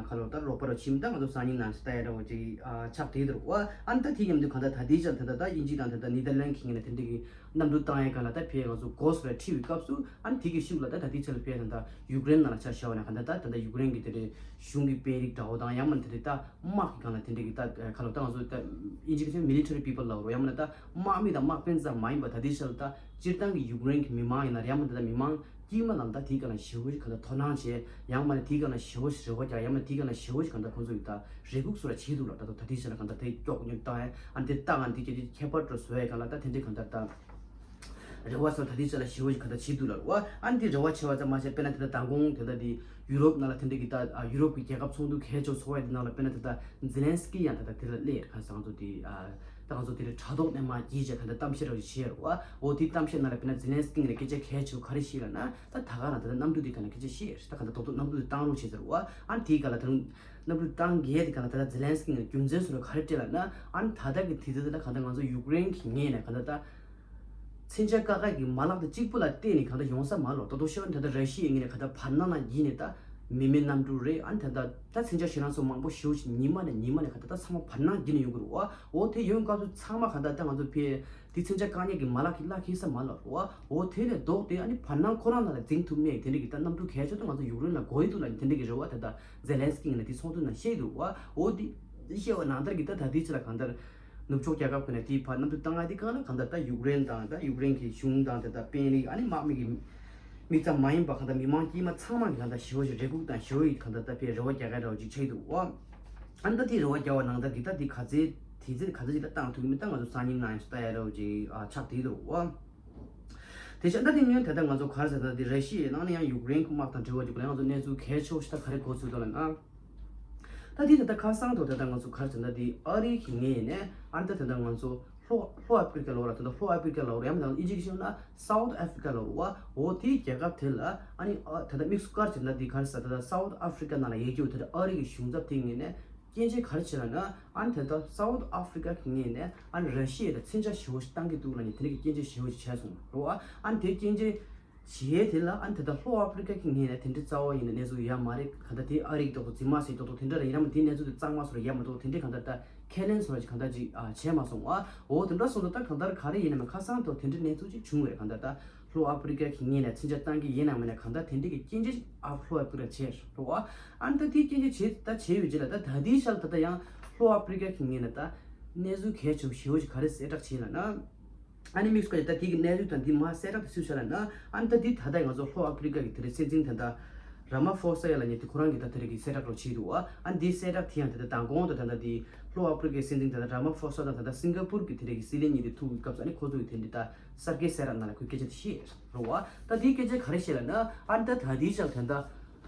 ཁ་ལོ་ད་རོགས་པ་རོགས་ཁྱིམ་ད་ང་ཚོ་སང་ཉིན་ནང་ཞིག་ལྟ་ཡ་འདྲ་བོ་ཅིག་ཆགས་བསྡད་འདུག་བ། ཨ་ནི་ད་དེ་མཉམ་དུ་གང་ལྟར་ད་དེའི་ཆར་དེ་ལ་ད་དབྱིན་ཇི་དང་དེ་ལ་ནེ་དར་ལན་གྱི་ངོས་ནས་དེ་འདྲས་ཀྱི་གནམ་གྲུ་བཏང་ཡ་གང་ལ་ད་ཕེ་ང་ཚོ་གོ་སོ་ར་ཁྲིད་པའི་སྐབས་སུ་ཨ་ནི་དེ་གི་ཤུགས་ལ་ད་ད་དེའི་ཆར་ཕེ་ད་ད་ཡུཀ་རེན་ནང་ལ་ཆ་བཞག་པ་ན་གང་ལྟར་ད་ད་ད་ཡུཀ་རེན་གྱི་དེ་འདྲས་གཞུང་གི་དཔོན་རིགས་འདྲ་བོ་དང་ཡང་མིན་དེ་འདྲས་ད་དམག་གི་སྒང་ལ་དེ་འདྲས་ཀྱི་ད་ཁ་ལོ་ད་ང་ཚོ་ད་དབྱིན་ཇི་གི་ཚེ་མི་ལི་ཊ་རི་པི་པལ་ལ་རོ་ཡང་མིན་ད་དམག་མི་དང་དམག་དཔོན་ཙམ་མ་ཡིན་པ་ད་དེའི་ཆར་ད། སྤྱིར་བཏང་གི་ཡུཀ་རེན་གྱི་མི་མང་ཡིན་ན་རེད་ཡང་མ་ད་ལྟ་མི་མང་དཀྱུས་མ་ལ་ད་དེའི་སྒང་ལ་ཞེ་པོ་ཞིག་གང་ལྟར་དོ་སྣང་བྱས་ཡང་མ་ད་དེའི་སྒང་ལ་ཞེ་པོ་ཞིག་རེ་བ་རྒྱག་ཡང་མ་ད་དེའི་སྒང་ལ་ཞེ་པོ་ཞིག་གང་ལྟར་ཁོང་ཚོ་ཡིས་ད་རེ་སྒུག་སོགས་ལ་བྱེད་འདུག་ལ། ད་ད་དེའི་ཆ་ལ་གང་ལྟར་དེ་སྐྱོག་ཉོ་བཏང་ཡ་ཨ་ནི་དེ་ལྟ་ང་འདི་སྐད་ཆ་ཁྱད་པར་དུ་བཟོ་ཡ་གང་ལ་ད་དེ་འདྲའི་གང་ལྟར་ད་རེ་བ་སོགས་ད་དེའི་ཆ་ལ་ཞེ་པོ་ཞིག་གང་ལྟར་བྱེད་འདུག་ལ་རེད་བ། ཨ་ནི་དེ་རེ་བ་ཆེ་བ་ཙམ་མ་ཟད་དཔེར་ན་དེ་ལྟར་མདང་དགོང་དེ་ལྟར་དེ་ཡུ་རོབ་ནང་ལ་དེ་འདྲའི་གི་ད་ཡུ་རོབ་ཀྱི་རྒྱལ་ཁབ་ཚོགས་འདུ་གལ་ཆེ་བ་ཚོགས་ཡ་དེ་ནང་ལ་དཔེར་ན་དེ་ལྟར་ཛེ་ལན་སི་ཀི་ཡང་དེ་ལྟར་དེ་ལ་སླེབས་ཡོད་རེད། ཁ་སང་ཚོ་དེ་ད་ང་ཚོ་དེ་རིང་དྲ་ཐོག་ནས་མར་བརྒྱུད་བྱས་ག་འདྲ་གཏམ་བཤད་རོགས་བྱས་རོགས་བ། འོ་དེ་གཏམ་བཤད་ནང་ལ་དཔེར་ན་ཛེ་ལན་སི་ཀི་ངོས་ནས་སྐད་ཆ་གལ་ཆེ་བ་ག་རེ་བཤད་ལབ་ན། ད་ད་ག་རང་ད་ལྟ་གནམ་གྲུ་དེ་ག་ནས་སྐད་ཆ་བཤད་ད་ག་ད་རྡོག་རྡོག་གནམ་གྲུ་དེ་བཏང་རོགས་བྱས་ཟེར་བ། ཨ་ནི་དེའི་ག་ལ་ད་རུང་གནམ་གྲུ་བཏང་གལ་དེ་ག་ལ་ད་ད་ཛེ་ལན་སི་ཀི་ངོས་ནས་རྒྱུ་མཚན་སོ་ར་ག་རེ་སྤྲད་ལབ་ན། ཨ་ནི་ད་ད་གི་དུས་ཚོད་དེ་ལ་ག་ད་ང་ཚོ་ཡུཀ་རེན་གི་ངོས་ནས་ག་ད་ད། མཚོན་ཆ་བཀག་ཁ་གི་མ་ལག་དེ་གཅིག་པུ་ལ་བརྟེན་ནས་གང་ལྟར་ཡོང་ས་མ་ལོ། ད་དུང་ཤོར་ད་ལྟ་ར་ཤི་ཡའི་ངོས་ནས་གང་ལྟར་བར་སྣང་ནང་བརྒྱུད་ནས་ད་མི་མེད་གནམ་གྲུ་རེད། ཨ་ནི་ད་ལྟ་ད་མཚོན་ཆ་ཞེད་སྣང་སོགས་མང་པོ་ཞེ་པོ་ཞིག་ཉི་མ་ནས་ཉི་མ་ནས་གང་ལྟར་ད་ཚང་མ་བར་སྣང་བརྒྱུད་ནས་ཡོང་གི་རེད་བ། འོ་དེ་ཡོང་སྐབས་སུ་ཚང་མ་གང་ལྟར་ད་ང་ཚོ་ཕེ་དེ་མཚོན་ཆ་བཀག་ཉར་གི་མ་ལག་གི་ལག་ཁེལ་ས་མ་ལོ་རེད་བ། འོ་དེ་ལས་ལྡོག་སྟེ་ཨ་ནི་བར་སྣང་ཁོ་རང་ནང་ལ་འཛིང་ཐུབ་མེད་དེ་འདྲ་གི་ད་གནམ་གྲུ་གལ་ཆེ་ད་ང་ཚོ་ཡུཀ་རེན་ལ་དགོས་ཡི་འདུག་ལབ་ནས་དེ་འདྲ་གི་རེད་བ། ད་ད་ཛེ་ལན་སི་ཀི་ངོས་ནས་དེ་ཚོགས་འདུ་ནང་བཤད་ཡི་འདུག་བ། འོ་དེ་བཤད་པ་ནང་ལྟར་གི་ད་ད་དེའི་ཆ་ལ་གང་ལྟར། ནུབ་ཕྱོགས་རྒྱལ་ཁབ་ཁོ་ནས་དེའི་བར་གནམ་གྲུ་བཏང་ཡ་དེ་གང་ལ་གང་ལྟར་ད་ཡུཀ་རེན་དང་ད་ཡུཀ་རེན་གྱི་གཞུང་དང་དེ་ད་དཔོན་རིགས་ཨ་ནི་དམག་མི་གི་མི་ཙམ་མ་ཡིན་པ་གང་ལྟར་མི་མང་དཀྱུས་མ་ཚང་མ་གི་གང་ལྟར་ཞེ་པོ་ཞིག་རེ་སྒུག་དང་ཞེ་པོ་ཞིག་གང་ལྟར་ད་དཔེ་རེ་བ་རྒྱག་ཡ་འདྲ་བོ་ཅིག་ཆགས་ཀྱི་འདུག་བ། ཨ་ནི་ད་དེ་རེ་བ་རྒྱག་པ་ནང་ལྟར་གི་ད་དེ་ག་ཚད་དེ་ཚད་ག་ཚད་ཅིག་ད་བཏང་ཐུབ་ཀྱི་མིན་ད་ང་ཚོ་སང་ཉིན་ནང་ཡང་ལྟ་ཡ་འདྲ་བོ་ཅིག་ཨ་ཆགས་བསྡད་འདུག་བ། དེ་བཞིན་ད་དེ་ཉིན་ད་ལྟ་ང་ཚོ་ག་རེ་ཟེར་ད་དེ་ར་ཤི་ཡའི་ནང་ནས་ཡང་ཡུཀ་རེན་གྱི་དམག་དང་འབྲེལ་བ་ཅིག་ལ་ང་ཚོ་གནས་ཚུལ་གལ་ཆེ་བོ་ཞིག་ད་ག་རེ་གོ་ཚུལ་འདུག་ལབ་ན། ད་དེ་ད་ལྟ་ཁ་སང་དུ་ད་ལྟ་ང་ཚོ་ག་རེ་ཟེར་ན་དེ་ཨ་རི་གི་ངོས་ནས་ཨ་ནི་ད་ད་ལྟ་ང་ཚོ་ལྷོ་ལྷོ་ཨ་ཕི་རི་ཀ་ལབ་ར། ད་ལྟ་ལྷོ་ཨ་ཕི་རི་ཀ་ལབ་ར། ཡང་མིན་ད་ཨིན་ཇི་གི་ཤོད་ན་South Africa ལབ་ར་བ། འོ་དེའི་རྒྱལ་ཁབ་དེ་ལ་ཨ་ནི་ཨ་ད་ལྟ་དམིགས་སུ་བཀར་བྱས་ན་དེ་ག་རེ་ཟེར། ད་ལྟ་South Africa ནང་ལ་ཡོད་རྒྱུ་ད་ལྟ་ཨ་རི་གི་གཞུང་ཚབ་དེ་ངོས་ནས་སྐྱོན་བརྗོད་ག་རེ་བྱས་ལབ་ན། ཨ་ནི་ད་ལྟ་South Africa གི་ངོས་ནས་ཨ་ནི་ར་ཤི་ཡ་ལ་མཚོན་ཆ་ཞེ་པོ་ཞིག་བཏང་གི་འདུག་ལབ་ནས་དེ་འདྲ་གི་སྐྱོན་བརྗོད་ཞེ་པོ་ཞིག་བྱས་སོང་ར་བ། ཨ་ནི་དེ་སྐྱོན་བརྗོད་བྱས་དེ་ལ་ཨ་ནི་ད་ལྟ་ལྷོ་ཨ་ཕི་རི་ཀ་གི་ངོས་ནས་དེ་འདྲའི་རྩ་བ་ཡིན་ན་གནས་ཚུལ་ཡོད་མ་རེད། གང་ལྟར་དེ་ཨ་རི་གི་ཐོག་ཏུ་རྫུན་མ་ཟེར་ཐོག་ཏུ་དེ་འདྲ་རེད། ཡིན་ན་མ་དེ་གནས་ཚུལ་དེ་གཙང་མ་བཟོ་འདྲ་ཡོད་མ་གཏོགས་དེ་འདྲའི་གང་ལྟར་ད་ཁས་ལེན་བཟོ་འདྲ་ཅིག་གང་ལྟར་ཅིག་ཨ་བྱས་མ་སོང་བ། འོ་དེ་འདྲ་སོང་ཙང་ད་གང་ལྟར་ག་རེ་ཡིན་ན་མིན་ཁ་སང་ཐོག་དེ་འདྲའི་གནས་ཚུལ་ཅིག་བྱུང་བ་རེད། གང་ལྟར་ད་ལྷོ་ཨ་ཕི་རི་ཀ་གི་ངོས་ནས་མཚོན་ཆ་བཏང་གི་ཡིན་ན་མིན་ན་གང་ལྟར་དེ་འདྲའི་གི་སྐྱོན་བརྗོད་ཅིག་ཨ་ལྷོ་ཨ་ཕི་རི་ཀ་བྱས་རེད་བ། ཨ་ནི་ད་དེའི་སྐྱོན་བརྗོད་བྱས་ད་བྱས་ཡོད་རྗེས་ལ་ད་ད་ལྟའི་ཆར་ད་ལྟ་ཡང་ལྷོ་ཨ་ཕི་རི་ཀ་གི་ངོས་ནས་ད་གནས་ཚུལ་གལ་ཆེ་བོ་ཞེ་པོ་ཅིག་ག་རེ་གསལ་བསྒྲགས་བྱས་ལབ་ན། ཨ་ནི་དམིགས་སུ་བཀར་ཏེ་ད་དེ་གི་གནས་ཚུལ་དང་དེ་མར་གསལ་བསྒྲགས་དེ་སུས་བྱས་ལབ་ན། ཨ་ནི་ད་དེ་ད་ལྟ་ང་ཚོ་ལྷོ་ཨ་ཕི་རི་ཀ་གི་དེ་རིང་སྲིད་འཛིན་ད་ལྟ་ར་མ་ཕོ་ས་ཡ་ལབ་མཁན་དེ་ཁོ་རང་གིས་ད་དེ་རིང་གི་གསལ་བསྒྲགས་རོ་བྱས་འདུག་བ། ཨ་ནི་དེའི་གསལ་བསྒྲགས་དེ་ཡང་ད་ལྟ་མདང་དགོང་དུ་ད་ལྟ་དེ་ལྷོ་ཨ་ཕི་རི་ཀའི་སྲིད་འཛིན་ད་ལྟ་ར་མ་ཕོ་ས་དང་ད་ལྟ་སིང་ག་པུར་གི་དེ་རིང་གི་སྲིད་བློན་གཉིས་དེ་ཐུག་གི་སྐབས་སུ་ཨ་ནི་ཁོ་ཚོ་གིས་དེ་འདྲ་ད་གསར་འགོད་གསལ་བསྒྲགས་ནང་ལ་ཁོས་སྐད་ཆ་དེ་བཤད་རོ་བ། ད་དེའི་སྐད་ཆ་ག་རེ་བཤད་ལབ་ན། ཨ་ནི་ད་ད་དེའི་ཆར་ད་ལྟ་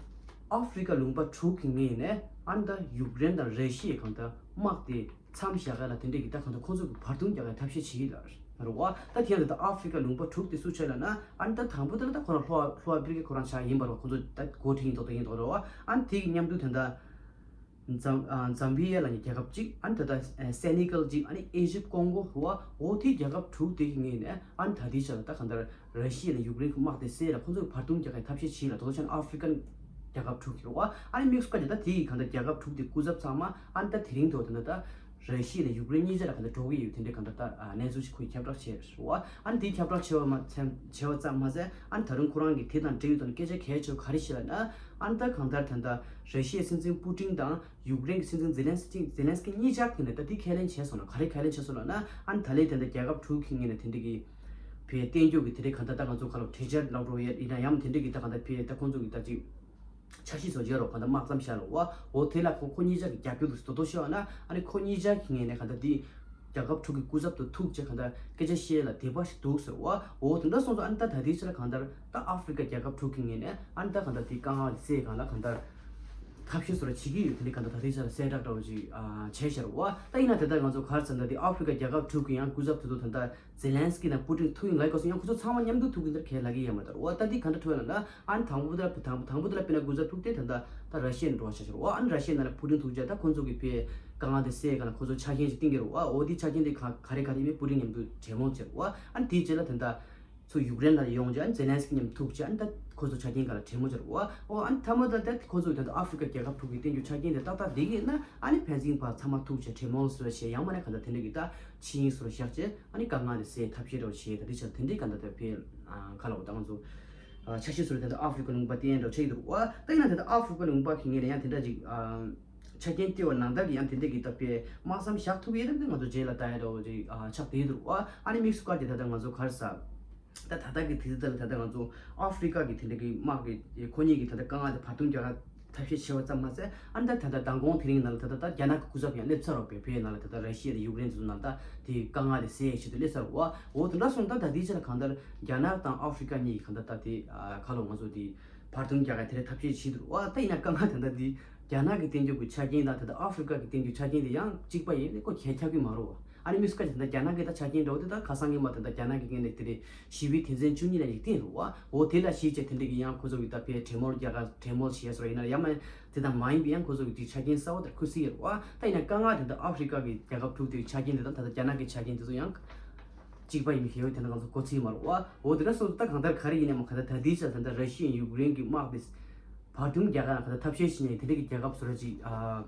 ཨ་ཕི་རི་ཀ་ལུང་པ་དྲུག་གི་ངོས་ནས་ཨ་ནི་ད་ཡུཀ་རེན་དང་ར་ཤི་ཡའི་གང་ལྟར་དམག་དེ་མཚམས་བཞག་ཡ་ལ་དེ་འདྲས་ཀྱི་ད་གང་ལྟར་ཁོ་ཚོ་གི་བར་འདུམ་རྒྱག་ཡ་ཐབས་ཤེས་བྱེད་ཀྱི་ཡོད་རེད་བ། ད་དེ་ཡང་ད་ལྟ་ཨ་ཧྥི་རི་ཀ་ལུང་པ་དྲུག་དེ་སུ་བྱས་ལབ་ན། ཨ་ནི་ད་དང་པོ་དེ་ལ་ད་ཁོ་རང་ལྷོ་ལྷོ་ཨ་ཧྥི་རི་ཀའི་ཁོ་རང་ཆགས་ཡིན་པ་རེད་བ། ཁོ་ཚོ་ད་འགོ་ཁྲིད་ཡིན་མདོག་མདོག་ཡིན་མདོག་རེད་བ། ཨ་ནི་དེ་གི་མཉམ་དུ་ད་ལྟ་ཛམ་ཨ་ཛམ་བི་ཡ་ལབ་མཁན་རྒྱལ་ཁབ་གཅིག་ཨ་ནི་ད་ལྟ་སེ་ནི་གལ་གཅིག་ཨ་ནི་ཨེ་ཇིབ་ཀོང་གོ་རེད་བ། འོ་དེ་རྒྱལ་ཁབ་དྲུག་དེ་གི་ངོས་ནས་ཨ་ནི་ད་ལྟའི་ཆར་ལ་ད་གང་ལྟར་ར་ཤི་ཡ་ནས་ཡུཀ་རེན་གྱི་དམག་དེ་བསད་ལ་ཁོ་ཚོ་གི་བར་འདུམ་རྒྱག་མཁན་ཐབས་ཤེས་བྱས་ལ། དེ་ཚོ་ཆ་ནས་ཨ་ཧྥི་རི་ཀན་རྒྱལ་ཁབ་དྲུག་གི་རེད་བ། ཨ་ནི་དམིགས་སུ་བཀར་ཏེ་ད་དེ་ཡི་གང་ལྟར་རྒྱལ་ཁབ་དྲུག་དེ་སྐུ་ཚབ་ཚང་མ་ཨ་ནི་ད་དེ་རིང་དུ་ད་ལྟ་ད་ར་ཤི་ཡ་ནས་ཡུཀ་རེན་གཉིས་ཆ་ལ་གང་ལྟར་འགྲོ་གི་ཡོད་དེ་འདྲའི་གང་ལྟར་ད་གནས་ཚུལ་ཞིག་ཁོས་ཁྱབ་བསྒྲགས་བྱས་རེད་བ། ཨ་ནི་དེ་ཁྱབ་བསྒྲགས་བྱས་པ་མ་ཚད་བྱས་པ་ཙམ་མ་ཟད། ཨ་ནི་ད་རུང་ཁོ་རང་གིས་དེ་དང་འབྲེལ་ཡོད་དང་སྐད་ཆ་གལ་ཆེ་བ་ག་རེ་བཤད་ལབ་ན། ཨ་ནི་ད་གང་ལྟར་ད་ལྟ་ར་ཤི་ཡའི་སྲིད་འཛིན་པུ་ཏིན་དང་ཡུཀ་རེན་གྱི་སྲིད་འཛིན་ཛེ་ལན་སི་ཀི་ཛེ་ལན་སི་ཀི་གཉིས་ཆ་གི་ནས་ད་དེ་ཁས་ལེན་བྱས་སོང་ན། ག་རེ་ཁས་ལེན་བྱས་སོང་ལབ་ན། ཨ་ནི་ད་ལན་དེ་འདྲ་རྒྱལ་ཁབ་དྲུག་གི་ངོས་ནས་དེ་འདྲ་གི་བོད་བསྟན་རྒྱུ་གི་དེ་འདྲའི་གང་ལྟར་ད་ང་ཚོ་ཁ་ལོ་གྲོས་འཆར་ལབ་རོགས་ཡ་ཡིན་ན་ཡང་དེ་འདྲའི་གི་ད་གང་ལྟར་བོད་ད་ཁོང་ཚོ་གི་ད་ཅིག་འཆར་གཞི་བཟོ་བྱས་རོགས་གང་ལྟར་དམག་མཚམས་བཞག་ལ་བ། འོ་དེ་ལ་ཁོ་ཁོ་གཉིས་ཆ་གི་རྒྱབ་སྐྱོར་དུ་དོ་དོ་ཤོད་ན། ཨ་ནི་ཁོ་གཉིས་ཆ་གི་ངོས་ནས་གང་ལྟར་དེ་རྒྱལ་ཁབ་དྲུག་གི་སྐུ་ཚབ་ཏུ་ཐུག་བྱས་གང་ལྟར་སྐད་ཆ་བཤད་ལ་དད་པ་ཞིག་འདུག་ཟེར་བ། འོ་དེ་འདྲ་སོང་ཙང་ཨ་ནི་ད་ད་ལྟའི་ཆར་གང་ལྟར་ད་ཨ་ཧྥི་རི་ཀ་རྒྱལ་ཁབ་དྲུག་གི་ངོས་ནས་ཨ་ནི་ད་གང་ལྟར་དེ་དཀའ་ངལ་དེ་སེལ་གང་ལ་གང་ལྟར་ཐབས་ཤེས་བཟོ་འདྲ་བྱེད་ཀྱི་ཡོད། དེ་ནི་གང་ལྟར་ད་ལྟའི་ཆར་གསལ་བསྒྲགས་འདྲ་བོ་ཅིག་ཨ་བྱས་ཤར་བ། ད་ཡིན་ན་དེ་ལྟར་ང་ཚོ་ག་རེ་ཟེར་ན། དེ་ཨ་ཧྥི་རི་ཀ་རྒྱལ་ཁབ་དྲུག་གི་ཡང་སྐུ་ཚབ་ཏུ་ད་ལྟ་ཛེ་ལན་སི་ཀི་དང་པུ་ཏིན་ཐུག་ཡིན་ལབ་དགོས་སོང་། ཡང་ཁོ་ཚོ་ཚང་མ་མཉམ་དུ་ཐུག་གི་འདིར་ཁས་ལེན་གྱི་ཡོད་མ་རེད་བ། ད་འདི་ག་འདྲ་འགྲོ་ཡ་ལབ་ན། ཨ་ནི་དང་པོ་དེ་ལ་དང་དང་པོ་དེ་ལ་དཔེར་ན་སྐུ་ཚབ་ཐུག་དེ་ད་ལྟ་ད་ར་ཤི་ཡ་ནས་འགྲོ་བ་ཆགས་ཤག་རེད་བ། ཨ་ནི་ར་ཤི་ཡའི་ནང་ལ་པུ་ཏིན་ཐུག་བྱས་ད་ཁོ་ཚོ་གི་བོད་དཀའ་ངལ་དེ་སེལ་ག་ལ་ཁོ་ཚོ་ཆ་རྐྱེན་ཞིག་བསྟན་གྱི་རེད་བ། འོ་དེ་ཆ་རྐྱེན་དེ་ག་ག་རེ་ག་རེ་ཡིན་མིན་པུ་ཏིན་མཉམ་དུ་གྲོས་མོལ་བྱས་རེད་བ། ཨ་ནི་དེའི་རྗེས་ལ་ད་ལྟ་ཚུར་ཡུཀ་རེན་ལ་ཡོང་རྗེས་ཨ་ནི་ཛེ་ལན་སི་ཀི་མཉམ་དུ་ཐུག་རྗེས་ཨ་ནི་ད་ཁོ་ཚོ་ཆ་རྐྱེན་ག་ལ་གྲོས་མོལ་བྱས་རེད་བ། འོ་ཨ་ནི་མཐའ་མ་ད་ལྟ་ཁོ་ཚོ་གི་ད་ལྟ་ཨ་ཧྥི་རི་ཀ་རྒྱལ་ཁབ་དྲུག་གི་བསྟན་རྒྱུ་ཆ་རྐྱེན་དེ་ཏག་ཏག་བསྡད་ཀྱི་ཡོད་ན། ཨ་ནི་ཕན་ཚུན་བར་ཚང་མ་ཐུག་བྱས་གྲོས་མོལ་བཟོ་བྱས། ཡང་མིན་ན་གང་ལྟར་དེ་འདྲ་གི་ད་ཆིངས་ཡིག་བཟོ་བཞག་བྱས་ཨ་ནི་དཀའ་ངལ་དེ་སེལ་ཐབས་ཤེས་འདྲ་བོ་བྱས། ད་དེ་ཆ་དེ་འདྲའི་གང་ལྟར་ད་བོད་ཁ་ལ་འོ་ད་ང་ཚོ་ཆ་ཤས་སུ་ད་ལྟ་ཨ་ཧྥི་རི་ཀ་ལུང་པ་བསྟན་འགྲོ་ཆེ་འདུག་བ། ད་ཡིན་ན་ད་ལྟ་ཨ་ཧྥི་རི་ཀ་ལུང་པ་གི་ངོས་ནས་ཡང་དེ་འདྲ་ཅིག་ཆ་རྐྱེན་སྤྲད་པ་ནང་ལྟར་གྱི་ཡང་དེ་འདྲ་གི་ད་བོད་དམག་མཚམས་བཞག་ཐུབ་ཡས་ད་ང་ཚོ་རྗེས་ལ་ལྟ་ཡ་འདྲ་བོ་ཅིག་ཆགས་བསྡད་འདུག་བ། ཨ་ནི་དམིགས་སུ་བཀར་ཏེ་ད་ལྟ་ང་ཚོ་ག་རེ་ཟ། ད་ད་ལྟ་གི་དུས་ཚོད་ལ་ད་ལྟ་ང་ཚོ་ཨ་ཧྥི་རི་ཀ་གི་དེ་འདྲ་གི་དམག་གི་ཁོ་གཉིས་ཀྱི་ད་ལྟ་དཀའ་ངལ་དེ་བར་འདུམ་རྒྱག་ཐབས་ཤེས་བྱས་པ་ཙམ་མ་ཟད། ཨ་ནི་ད་ད་ལྟ་མདང་དགོང་དེ་རིང་ནང་ལ་ད་ལྟ་ད་རྒྱ་ནག་གི་སྐུ་ཚབ་ཡང་སླེབས་ཚར་བ། བོད་བོད་ནང་ལ་ད་ལྟ་ར་ཤི་ཡ་དང་ཡུཀ་རེན་དེ་ཚོ་ནང་ད་དེ་དཀའ་ངལ་དེ་སེལ་ཆེད་དུ་སླེབས་ཚར་བ། འོ་དེ་འདྲ་སོང་ད་ད་ལྟའི་ཆ་ལ་གང་ལྟར་རྒྱ་ནག་དང་ཨ་ཧྥི་རི་ཀ་གཉིས་ཀྱི་གང་ལྟར་ད་དེ་ཁ་ལོ་ང་ཚོ་དེ་བར་འདུམ་རྒྱག་ག་དེ་འདྲ་ཐབས་ཤེས་བྱེད་འདུག་བ། ད་ཡིན་ན་དཀའ་ངལ་དེ་འདྲ་དེ་རྒྱ་ནག་གི་བསྟན་རྒྱུ་གི་ཆ་རྐྱེན་དང་ད་ལྟ་ཨ་ཧྥི་རི་ཀ་གི་བསྟན་རྒྱུ་ཆ་རྐྱེན་དེ་ཡང་གཅིག་པ་ཡིན་ནི་ཁོ་གས་ཁྱབ་ཀྱི་མ་རེད་བ། ཨ་ནི་དམིགས་སུ་བཀར་ད་རྒྱ་ནག་གི་ད་ཆ་རྐྱེན་འདྲ་བོ་དེ་ད་ཁ་སང་གི་མ་ད་ད་རྒྱ་ནག་གི་ངོས་ནས་དེ་རེད། ཞི་བའི་དོན་ཚན་བཅུ་གཉིས་ལ་ཡིག་ཐེངས་རུ་བ། འོ་དེ་ལ་གཞིགས་བྱས་དེ་འདྲ་གི་ཡང་ཁོ་ཚོ་གི་ད་ཕའི་གྲོས་མོལ་རྒྱག་ག་གྲོས་མོལ་བྱས་སོ་ཡིན་ན་ཡང་མ་དེ་དང་མ་ཡིན་པའི་ཡང་ཁོ་ཚོ་གི་དེ་ཆ་རྐྱེན་གསར་བ་དེ་ཁུ་སི་ཡོད་རུ་བ། ད་ཡིན་ན་དཀའ་ངལ་དེ་ད་ཨ་ཧྥི་རི་ཀ་གི་རྒྱལ་ཁབ་དྲུག་དེ་གི་ཆ་རྐྱེན་དེ་དང་ད་ལྟ་རྒྱ་ནག་གི་ཆ་རྐྱེན་དེ་ཚོ་ཡང་གཅིག་པ་ཡིན་མི་ཤེས་ཡོད་དེ་ན་ང་ཚོ་གོ་ཚིག་མ་རུ་བ། འོ་དེ་འདྲ་སོང་ད་གང་ལྟར་ག་རེ་ཡིན་ནའི་མ་གང་ལྟར་ད་དེའི་ཆ་ད་ལྟ་ར་ཤི་ཡ་ཡུཀ་རེན་གི་དམག་དེ་བར་འདུམ་རྒྱག་ག་ཡང་གང་ལྟར་ཐབས་ཤེས་བྱས་ནས་དེ་འདྲ་གི་རྒྱལ་ཁབ་བཟོ་འདྲ་ཅིག་ཨ།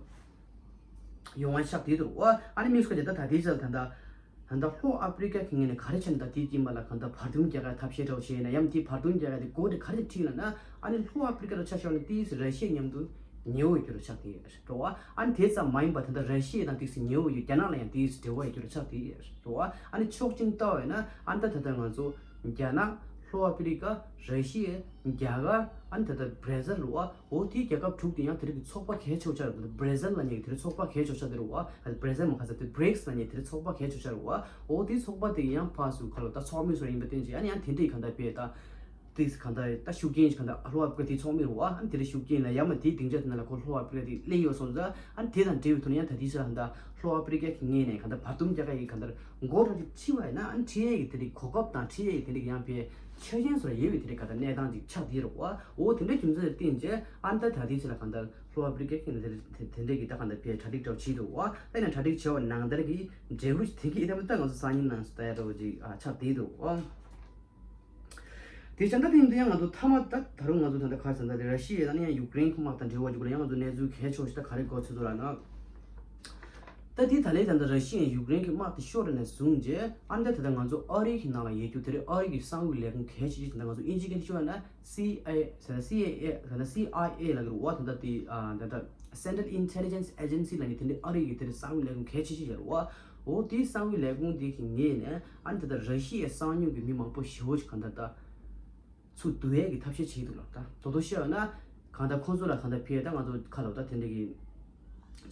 ཡོང་བ་ཆགས་བསྡད་འདུག་བ། ཨ་ནི་དམིགས་སུ་བཀར་ཏེ་ད་ད་ལྟའི་ཆར་ད་ལྟ་ད་ལྟ་ལྷོ་ཨ་ཕི་རི་ཀ་གི་ངོས་ནས་ག་རེ་བྱས་ནས་ད་དེའི་རྐྱེན་པ་ལ་གང་ལྟར་བར་འདུམ་རྒྱག་གར་ཐབས་ཤེས་འདྲ་བོ་བྱས་ན་ཡང་དེའི་བར་འདུམ་རྒྱག་གར་དེ་འགོ་དེ་ག་རེ་ཁྲིད་ལབ་ན། ཨ་ནི་ལྷོ་ཨ་ཕི་རི་ཀ་ལ་ཆ་བཞག་ན་ཏོག་ཙམ་ར་ཤི་ཡ་མཉམ་དུ་ཉེ་བོ་ཡོད་རྒྱུ་རུ་ཆགས་བསྡད་ཡོད་རེད་བ། ཨ་ནི་དེ་ཙམ་མ་ཡིན་པ་ད་ལྟ་ར་ཤི་ཡ་དང་ཏོག་ཙམ་ཉེ་བོ་ཡོད། རྒྱ་ནག་ལ་ཡང་ཏོག་ཙམ་འབྲེལ་བ་ཡོད་རྒྱུ་རུ་ཆགས་བསྡད་ཡོད་རེད་བ། ཨ་ནི་ཕྱོགས་གཅིག་ནས་བལྟ་བ་ཡིན་ན་ཨ་ནི་ད་ད་ལྟ་ང་ཚོ་རྒྱ་ནག་ལྷོ་ཨ་ཕི་རི་ཀ་ར་ཤི་ཡ་རྒྱ་གར་ཨ་ནི་ད་ལྟ་བྷ་ར་ཟིལ་རེད་བ། འོ་དེའི་རྒྱལ་ཁབ་དྲུག་དེ་ཡང་དེ་རིང་གི་ཚོགས་པ་གལ་ཆེ་བོ་ཆགས་རེད། བྷ་ར་ཟིལ་ལབ་མཁན་གྱི་དེ་རིང་ཚོགས་པ་གལ་ཆེ་བོ་ཆགས་དེ་རེད་བ། ཨ་བྷ་ར་ཟིལ་མ་ཁ་ཚ་དེ་བྷ་རིགས་ལབ་མཁན་དེ་རིང་ཚོགས་པ་གལ་ཆེ་བོ་ཆགས་རེད་བ། འོ་དེའི་ཚོགས་པ་དེ་ཡང་ཕར་ཚུར་ཁ་ལོ་ད་ཚོགས་མི་ཚོ་ཡིན་པ་བསྟན་ཅིག་ཨ་ནི་ཡང་དེ་འདྲའི་གང་ལྟར་བས་ད་ ཏིས་གང་ལྟར་ད་ཤུགས་རྐྱེན་གང་ལྟར་ལྷོ་ཨ་ཕི་རི་ཀ་དེའི་ཚོགས་མི་རེད་བ། ཨ་ནི་དེ་ལ་ཤུགས་རྐྱེན་ལ་ཡ་མ་དེའི་སྡིངས་ཆ་དེ་ནང་ལ་ཁོ་ལྷོ་ཨ་ཕི་རི་ཀ་དེ་སླེབས་ཡོད་སོང་ཙང་། ཨ་ནི་དེ་དང་འབྲེལ་བའི་ཐོག་ནས་ཡང་ད་ལྟའི་ཆར་གང་ལྟར་ལྷོ་ཨ་ཕི་རི་ཀ་གི་ངོས་ནས་གང་ལྟར་བར་འདུམ་རྒྱག་ཡ་ཡི་གང་ལྟར་མགོ་རང་ཅིག་ཁྲིད་པ་ཡིན་ན། ཨ་ནི་ཁྲིད་ཡ་ཡི་དེ་རིགས་གོ་སྐབས་དང་ཁྲིད་ཡ་ཡི་དེ་རིགས་ཡང་དཔེ་ཆ་རྐྱེན་སོགས་ཡོད་པའི་དེ་རིགས་གང་ལྟར་གནས་སྟངས་ཅིག་ཆགས་བསྡད་རེད་བ། འོ་དེ་འདྲའི་རྒྱུ་མཚན་ལ་བརྟེན་བྱས་ཨ་ནི་ད་ད་ལྟའི་ཆར་ལ་གང་ལྟར་ལྷོ་ཨ་ཕི་རི་ཀ་གི་དེ་དེ་འདྲའི་གི་ད་གང་ལྟར་དཔེ་གྲ་སྒྲིག་འདྲ་བོ་བྱས་འདུག་བ། ད་ཡིན་ན་གྲ་སྒྲིག་བྱས་པ་ནང་ལྟར་གི་འབྲས་བུ་ཞིག་དེ་གི་ཨེ་ད་མི་ད་ང་ཚོ་སང་ཉིན་ནང་ཚོ་ལྟ་ཡ་འདྲ་བོ་ཅིག་ཨ་ཆགས་བསྡད་འདུག་བ། དེ་བྱས་ད་ལྟ་ཡིན་དུས་ཡང་ང་ཚོ་མཐའ་མ་ད་ད་རུང་ང་ཚོ་ད་ལྟ་ག་རེ་ཟེར་ན་ད་ར་ཤི་ཡ་དང་ཡང་ཡུཀ་རེན་གྱི་དམག་དང་འབྲེལ་བ་འཇུག་ལ་ཡང་ང་ཚོ་གནས་ཚུལ་གལ་ཆེ་ཤོས་ད་ག་རེ་གོ་ཚོད་འདུག་ལབ་ན། ད་དེ་ད་ལན་ད་ལྟ་ར་ཤི་ཡ་ཡུཀ་རེན་གྱི་དམག་དེ་ཤོར་ནས་བཟུང་རྗེས་ཨ་ནི་ད་ད་ལྟ་ང་ཚོ་ཨ་རི་གི་ནང་ལ་ཡོད་རྒྱུ་དེ་རེད། ཨ་རི་གི་གསང་བའི་ལས་ཁུངས་གལ་ཆེ་ཤོས་ད་ལྟ་ང་ཚོ་ཨིན་ཇི་སྐད་ཤོད་ན་སི་ཨའི་ཟེར་ན་སི་ཨའི་ཨེ་ཟེར་ན་སི་ཨའི་ཨེ་ལབ་ཀྱི་རེད་བ། ད་ལྟ་དེ་ཨ་ད་ལྟ་Central Intelligence Agency ལབ་ནི་དེ་འདྲའི་ཨ་རི་གི་དེ་འདྲའི་གསང་བའི་ལས་ཁུངས་གལ་ཆེ་ཤོས་ཡོད་རེད་བ། འོ་དེའི་གསང་བའི་ལས་ཁུངས་དེ་གི་ངོས་ནས་ཨ་ནི་ད་ལྟ་ར་ཤི་ཡའི་གསང་མྱུལ་གྱི་མི་མང་པོ་ཞེ་པོ་ཅིག་གང་ལྟར་ད་ཚུར་བསྡུ་ཡས་ཀྱི་ཐབས་ཤེས་བྱེད་ཀྱི་འདུག་ལབ། ད་དོ་དོ་ཤེས་ཡོད་ན་གང་ལྟར་ཁོང་ཚོ་ལ་གང་ལྟར་ཕེ་ད་ང་ཚོ་ཁ་ལོ་ད་དེ་འདྲ་གི་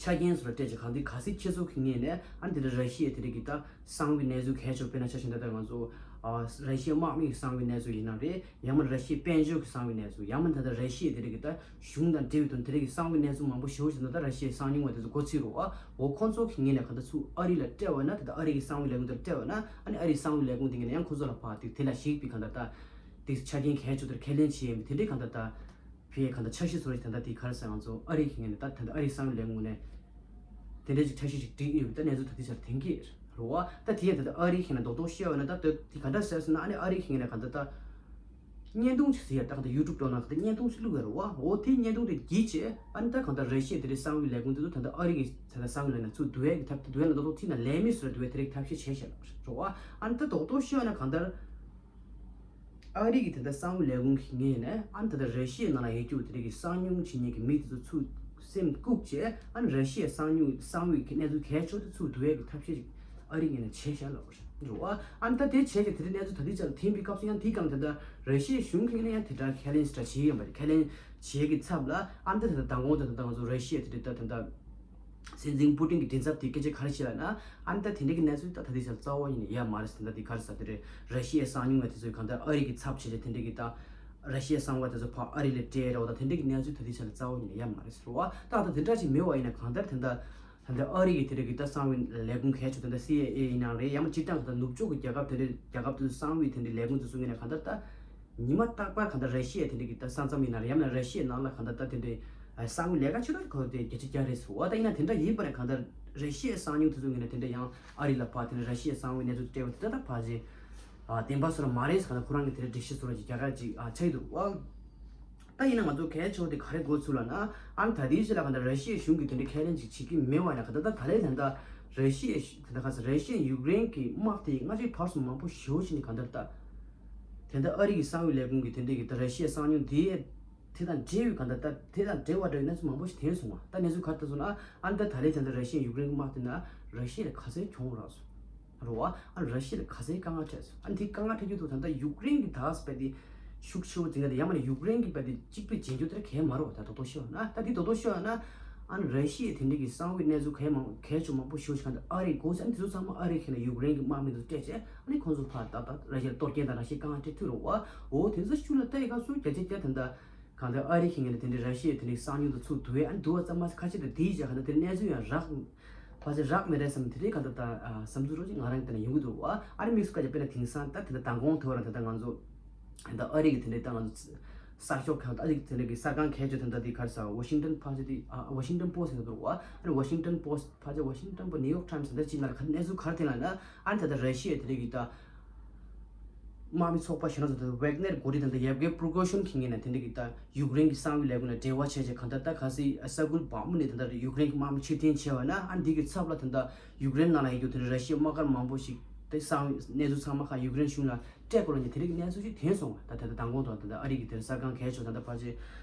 ཆ་རྐྱེན་སོགས་ལ་སྤྲད་ཅིག་གང་ལྟར་ག་སྲིད་ཁྱེད་ཚོ་གི་ངོས་ནས་ཨ་ནི་དེ་འདྲ་ར་ཤི་ཡའི་དེ་འདྲ་གི་ད་གསང་བའི་གནས་ཚུལ་གལ་ཆེ་དཔེར་ན་ཆ་བཞག་ན་ད་ལྟ་ང་ཚོ་ཨ་ར་ཤི་ཡའི་དམག་མི་གི་གསང་བའི་གནས་ཚུལ་ཡིན་ན་རེད། ཡང་མིན་ར་ཤི་ཡའི་དཔལ་འབྱོར་གྱི་གསང་བའི་གནས་ཚུལ། ཡང་མིན་ད་ལྟ་ར་ཤི་ཡའི་དེ་རིགས་ཀྱི་ད་གཞུང་དང་འབྲེལ་བའི་དོན་དེ་རིགས་ཀྱི་གསང་བའི་གནས་ཚུལ་མང་པོ་ཞེ་པོ་ཞིག་ད་ལྟ་ར་ཤི་ཡའི་གསང་མྱུལ་བ་དེ་ཚོ་མགོ་ཚོད་རེད་བ། འོ་ཁོང་ཚོ་གི་ངོས་ནས་གང་ལྟར་ཚུར་ཨ་རི་ལ་སྤྲད་པ་ན་ད་ལྟ་ཨ་རི་གི་གསང་བའི་ལས་ཁུངས་དེར་སྤྲད་པ་ན་ཨ་ནི་ཨ་རིའི་གསང་བའི་ལས་ཁུངས་དེ་ངོས་ནས་ཡང་ཁོང་ཚོ་ལ་ཕར་དེ་དེ་ལ་གཞིགས་པའི་གང་ལྟར་ད་དེ་ཆ་རྐྱེན་གལ་ཆེ་དེར་ཁས་ལེན་བྱེད་ཡས་དེ་འདྲའི་གང་ལྟར་ད་ཕའི་གང་ལྟར་འཆར་གཞི་བཟོ་རེད། ད་ལྟ་དེ་ག་རེ་ཟེར་ང་ཚོ་ཨ་རི་གི་ངོས་ནས་ད་ད་ལྟ་ཨ་རིའི་གསང་བའི་ལས་ཁུངས་ནས་དེ་འདྲའི་ཅིག་འཆར་གཞི་ཅིག་བསྒྲིགས་ཡོད་པ་ད་གནས་ཚུལ་ད་ལྟའི་ཆར་ཐོན་གྱི་རེད་བ། ད་དེ་ཡང་ད་ལྟ་ཨ་རི་གི་ངོས་ནས་རྡོག་རྡོག་བཤད་པ་ན་ད་ལྟ་དེ་ག་འདྲ་ཟེར་ཟེར་ན་ཨ་ནི་ཨ་རི་གི་ངོས་ནས་གང་ལྟར་ད་བརྙན་ཐུང་ཞིག་ཟེར་ཡ་ད་གང་ལྟར་ཡུ་ཊུབ་ཐོག་ན་གང་ལྟར་བརྙན་ཐུང་ཞིག་བླུགས་ཡོད་རེད་བ། འོ་དེ་བརྙན་ཐུང་དེ་བརྒྱུད་བྱས་ཨ་ནི་ད་གང་ལྟར་ར་ཤི་ཡའི་དེ་འདྲའི་གསང་བའི་ལས་ཁུངས་དེ་ཚོ་ད་ལྟ་ཨ་རི་གི་ད་ལྟ་གསང་བའི་ལས་ནས་ཚུར་བསྡུ་ཡས་ཀྱི་ཐབས་བསྡུ་ཡས་ལ་རྡོག་རྡོག་ཐིག་ན་ལས་མེད་བཟོ་ར་བསྡུ་ཡས་དེ་རིགས་ཐབས་ཤེས་བྱས་བཞག་རེད་བ། ཨ་ནི་ད་རྡོག་རྡོག་བཤད་ན་གང་ལྟར་ཨ་རི་གི་ད་ལྟ་གསང་བའི་ལས་ཁུངས་ཀྱི་ངོས་ནས་ཨ་ནི་ད་ལྟ་ར་ཤི་ཡའི་ནང་ལ་ཡོད་རྒྱུ་དེ་རིགས་ཀྱི་གསང་མྱུལ་བྱེད་མཁན་གྱི་མི་དེ་ཚོ་ཚུར་སེམས་བཀུག་བྱས་ཨ་ནི་ར་ཤི་ཡའི་གསང་མྱུལ་གསང་བའི་གི་གནས་ཚུལ་གལ་ཆེ་ཤོས་དེ་ཚུར་བསྡུ་ཡས་ཀྱི་ཐབས་ཤེས་ཤིག་ཨ་རི་ངོས་ནས་བྱས་བཞག་ལབ་པ་རེད་བ། ཨ་ནི་ད་དེ་བྱས་ཀྱི་དེ་རིང་གནས་ཚུལ་ད་ལྟའི་ཆར་ཐོན་པའི་སྐབས་སུ་ཡང་དེའི་སྒང་དེ་ལྟར་ར་ཤི་ཡའི་གཞུང་གིས་ཡང་དེ་ལྟར་ཁས་ལེན་ཞིག་བྱས་ཡོད་པ་རེད། ཁས་ལེན་བྱེད་ཀྱི་ཚབ་ལ་ཨ་ནི་ད་ད་ལྟ་མདང་དགོང་དུ་ད་ལྟ་ང་ཚོ་ར་ཤི་ཡའི་དེ་རིང་ད་ད་ལྟ་སྲིད་འཛིན་པུ་ཏིན་གྱི་མགྲིན་ཚབ་དེས་སྐད་ཆ་ག་རེ་བཤད་ལབ་ན། ཨ་ནི་ད་དེ་འདྲའི་གི་གནས་ཚུལ་ད་ད་ལྟའི་ཆར་རྩ་བ་ཉིད་ནས་ཡོད་མ་རེད་ཟེར། ད་དེ་ག་རེ་ཟེར་དེ་རེད། ར་ཤི་ཡའི་གསང་མྱུལ་བ་དེ་ཚོས་གང་ལྟར་ཨ་རི་གི་ཚབ་བྱས་བྱས་དེ་འདྲའི་གི་ད་ར་ཤི་ཡའི་གསང་བ་དེ་ཚོ་ཕར་ཨ་རི་ལ་སྤྲད་རོགས་དང་དེ་འདྲའི་གི་གནས་ཚུལ་ད་ལྟའི་ཆར་རྩ་བ་ཉིད་ནས་ཡོད་མ་རེད་ཟེར་བ། ད་ད་དེ་འདྲ་ཞིག་མེད་པ་ཡིན་ན་གང་ལྟར་ད་ད་ད་ལྟ་ཨ་རི་གི་དེ་རིང་གི་ད་གསང་བའི་ལས་ཁུངས་གལ་ཆེ་ད་ལྟ་སི་ཨའི་ཨེ་ཡིན་ནའང་རེད། ཡང་མ་སྤྱིར་བཏང་ད་ལྟ་ནུབ་ཕྱོགས་ཀྱི་རྒྱལ་ཁབ་དེ་འདྲའི་རྒྱལ་ཁབ་དེ་ཚོ་གསང་བའི་དེ་འདྲའི་ལས་ཁུངས་དེ་ཚོ་ངོས་ནས་གང་ལྟར་ད་ཉི་མ་རྟག་པར་གང་ལྟར་ར་ཤི་ཡ་དེ་འདྲ་གི་ད་ས་མཚམས་ཡིན་ན་རེད། ཡང་ན་ར་ཤི་ཡའི་ནང་ལ་གང་ལྟར་ད་དེ་འདྲའི་ཨ་གསང་བའི་ལས་ཀ་ཆེ་ཤོས་ཁོ་དེ་བརྒྱ་ཆ་བརྒྱ་རེད་ཟེར་བ། ད་ཡིན་ན་དེ་འདྲ་ཡིན་པ་རེད། གང་ལྟར་ར་ཤི་ཡའི་གསང་མྱུལ་དེ་ཚོ་ངོས་ནས་དེ་འདྲ་ཡང་ཨ་རི་ལ་ཕར་དེ་འདྲ་ར་ཤི་ཡའི་གསང་བའི་གནས་ཚུལ་སྤྲད་པ་དེ་ད་ད་ཕར་ཅིག་ཨ་བདེན་པ་བཟོ་ར་མ་རེད་ཟེར། གང་ལྟར་ཁོ་རང་གི་དེ་འདྲ་སྒྲིག་གཞི་བཟོ་ར་ཅིག་རྒྱ་གར་ཅིག་ཨ་ཆགས་ཀྱི་འདུག་བ། ད་ཡིན་ན་ང་ཚོ་གལ་ཆེ་བ་དེ་ག་རེ་གོ་ཚུལ་ལབ་ན། ཨ་ནི་ད་ལྟའི་ཆ་ལ་གང་ལྟར་ར་ཤི་ཡའི་གཞུང་གིས་དེ་འདྲའི་ཁས་ལེན་ཅིག་བྱེད་ཀྱི་མེད་པ་ཡིན་ན་གང་ལྟར་ད་ད་རེས་ད་ལྟ་ར་ཤི་ཡའི་ད་ལྟ་ག་ས་ར་ཤི་ཡ་ཡུཀ་རེན་གྱི་དམག་དེ་སྔ་ཕྱི་བར་གསུམ་མང་པོ་ཞེ་པོ་ཞིག་ནས་གང་ལྟར་ད་དེ་ལྟ་ཨ་རི་གི་གསང་བའི་ལས་ཁུངས་ཀྱིས་དེ་འདྲའི་གི་ད་ར་ཤི་ཡའི་གསང་མྱུལ་དེ་དེ་དང་འབྲེལ་བའི་གང་ལྟར་ད་དེ་དང་འབྲེལ་བ་འདྲ་བའི་གནས་ཚུལ་མང་པོ་ཞིག་ཐོན་སོང་བ། ད་གནས་ཚུལ་ག་རེ་ལྟར་སོང་ན་ཨ་ནི་ད་ད་རེས་ད་ལྟ་ར་ཤི་ཡ་ཡུཀ་རེན་གྱི་དམག་དེ་ན་ར་ཤི་ཡ་ལ་ག་ཚད་གྱོང་རག་སོང་། རེད་བ། ཨ་ར་ཤི་ཡ་ལ་ག་ཚད་དཀའ་ངལ་འཕྲད་སོང་། ཨ་འདི་དཀའ་ངལ་འཕྲད་རྒྱུ་འདུག་ད་ལྟ་ཡུཀ་རེན་གྱི་ད་སྤེ་དེ་ཤུགས་ཆེ་བོ་འཛིན་ག་དེ་ཡང་མ་ནས་ཡུཀ་རེན་གྱི་སྤེ་དེ་གཅིག་པུས་འཛིན་རྒྱུ་དེ་གལ་མ་རེད་བ། ད་རྡོག་རྡོག་ཤོད་ན་ད་འདི་རྡོག་རྡོག་ཤོད་ན་ཨ་ནི་ར་ཤི་ཡས་དེ་འདྲ་གི་གསང་བའི་གནས་ཚུལ་གལ་མང་གལ་ཆེ་མང་པོ་ཞེ་པོ་ཞིག་གང་ལྟར་ཨ་རི་གོ་ས་ཨ་ནི་དེ་ཚོ་ཚང་མ་ཨ་རི་གི་ནས་ཡུཀ་རེན་གྱི་དམག་མི་ཚོ་སྤྲད་བྱས་ཨ་ནི་ཁོང་ཚོ་ཕར་ཏག་ཏག་ར་ཤི་ཡ་ལ་གཏོར་སྐྱོན་དང་ར་ཤི་ཡའི་དཀའ་ངལ་འཕྲད་ཐུབ་རེད་བ། འོ་དེ་ཚོ་ཤུགས་ལ་ལྟ་ཡི་སྐབས་སུ་བརྒྱ་ཆ་བརྒྱ་ད་ལྟ། གང་ལྟར་ཨ་རི་གི་ངོས་ནས་དེ་འདྲའི་ར་ཤི་ཡའི་དེ་འདྲའི་གསང་མྱུལ་དུ་ཚུར་བསྡུ་བས་ཨ་ནི་བསྡུ་བ་ཙམ་མ་ཟད་ཁ་ཤས་དེ་དེའི་རྗེས་གང་ལྟར་དེ་གནས་ཚུལ་ཡང་རག་ཕལ་ཆེར་རག་མེད་རེད་བསམ། དེ་འདྲའི་གང་ལྟར་ད་ཨ་བསམ་ཚུལ་རོ་ཅིག་ང་རང་གི་དེ་ནས་ཡོང་གི་འདུག་བ། ཨ་ནི་དམིགས་སུ་བཀར་ཀྱང་དཔེར་ན་དེང་སང་ད་དེ་འདྲ་མདང་དགོང་དེ་བར་ད་ལྟ་ང་ཚོ་ད་ཨ་རི་གི་དེ་འདྲའི་ད་ང་ཚོ་གསར་ཤོག་ཁག་ཨ་རི་གི་དེ་འདྲ་གི་གསར་ཁང་གལ་ཆེ་དེ་འདྲ་དེ་ག་རེ་ཟེར་ཝ་ཤིང་ཏོན་ཕལ་ཆེར་དེ་ཨ་ཝ་ཤིང་ཏོན་པོ་སི་ཟེར་གི་འདུག་བ། ཨ་ནི་ཝ་ཤིང་ཏོན་པོ་སི་ཕལ་ཆེར་ཝ་ཤིང་ཏོན་པོ་སི་ནིའུ་ཡོག་ཊའིམ་སི་དེ་འདྲ་ཅིག་ནང་ལ་ག་གནས་ཚུལ་ག་རེ་ཐོན་ལབ་ན་ཨ་ནི་ད་ལྟ་ར་ཤི་ཡའི་དེ་འདྲ་གི་ད། དམག་མི་ཚོགས་པ་གཞན་དག་ཚོ་དང་ཝེག་ནེར་འགོ་ཁྲིད་དང་ཡབ་གྷི་པྲི་གོ་ཤིན་གྱི་ངོས་ནས་དེ་འདྲ་གི་ད་ཡུཀ་རེན་གྱི་གསང་བའི་ལས་ཁུངས་ལ་འབྲེལ་བ་བྱས་རྗེས་གང་ལྟར་ད་གལ་སྲིད་ས་ཁུལ་བག་མུ་ནས་དེ་ལྟར་ཡུཀ་རེན་གྱི་དམག་མི་ཕྱིར་འཐེན་བྱས་པ་ན་ཨ་འདི་གི་ཚབ་ལ་དེ་ལྟར་ཡུཀ་རེན་ནང་ལ་ཡོད་རྒྱུ་དེ་འདྲ་ར་ཤི་ཡའི་དམག་སྒར་མང་པོ་ཞིག་དེ་གསང་བའི་གནས་ཚུལ་ཚང་མ་ཁག་ཡུཀ་རེན་གཞུང་ལ་སྤྲད་དགོས་ལབ་མཁན་དེ་འདྲ་གི་གནས་ཚུལ་ཞིག་ཐོན་སོང་བ། ད་དེ་ལྟ་མདང་དགོང་དུ་ད་ལྟ་ཨ་རི་གི་དེར་གསར་ཁང་གལ་ཆེ་ད་ལྟ་ཕལ་ཆེར་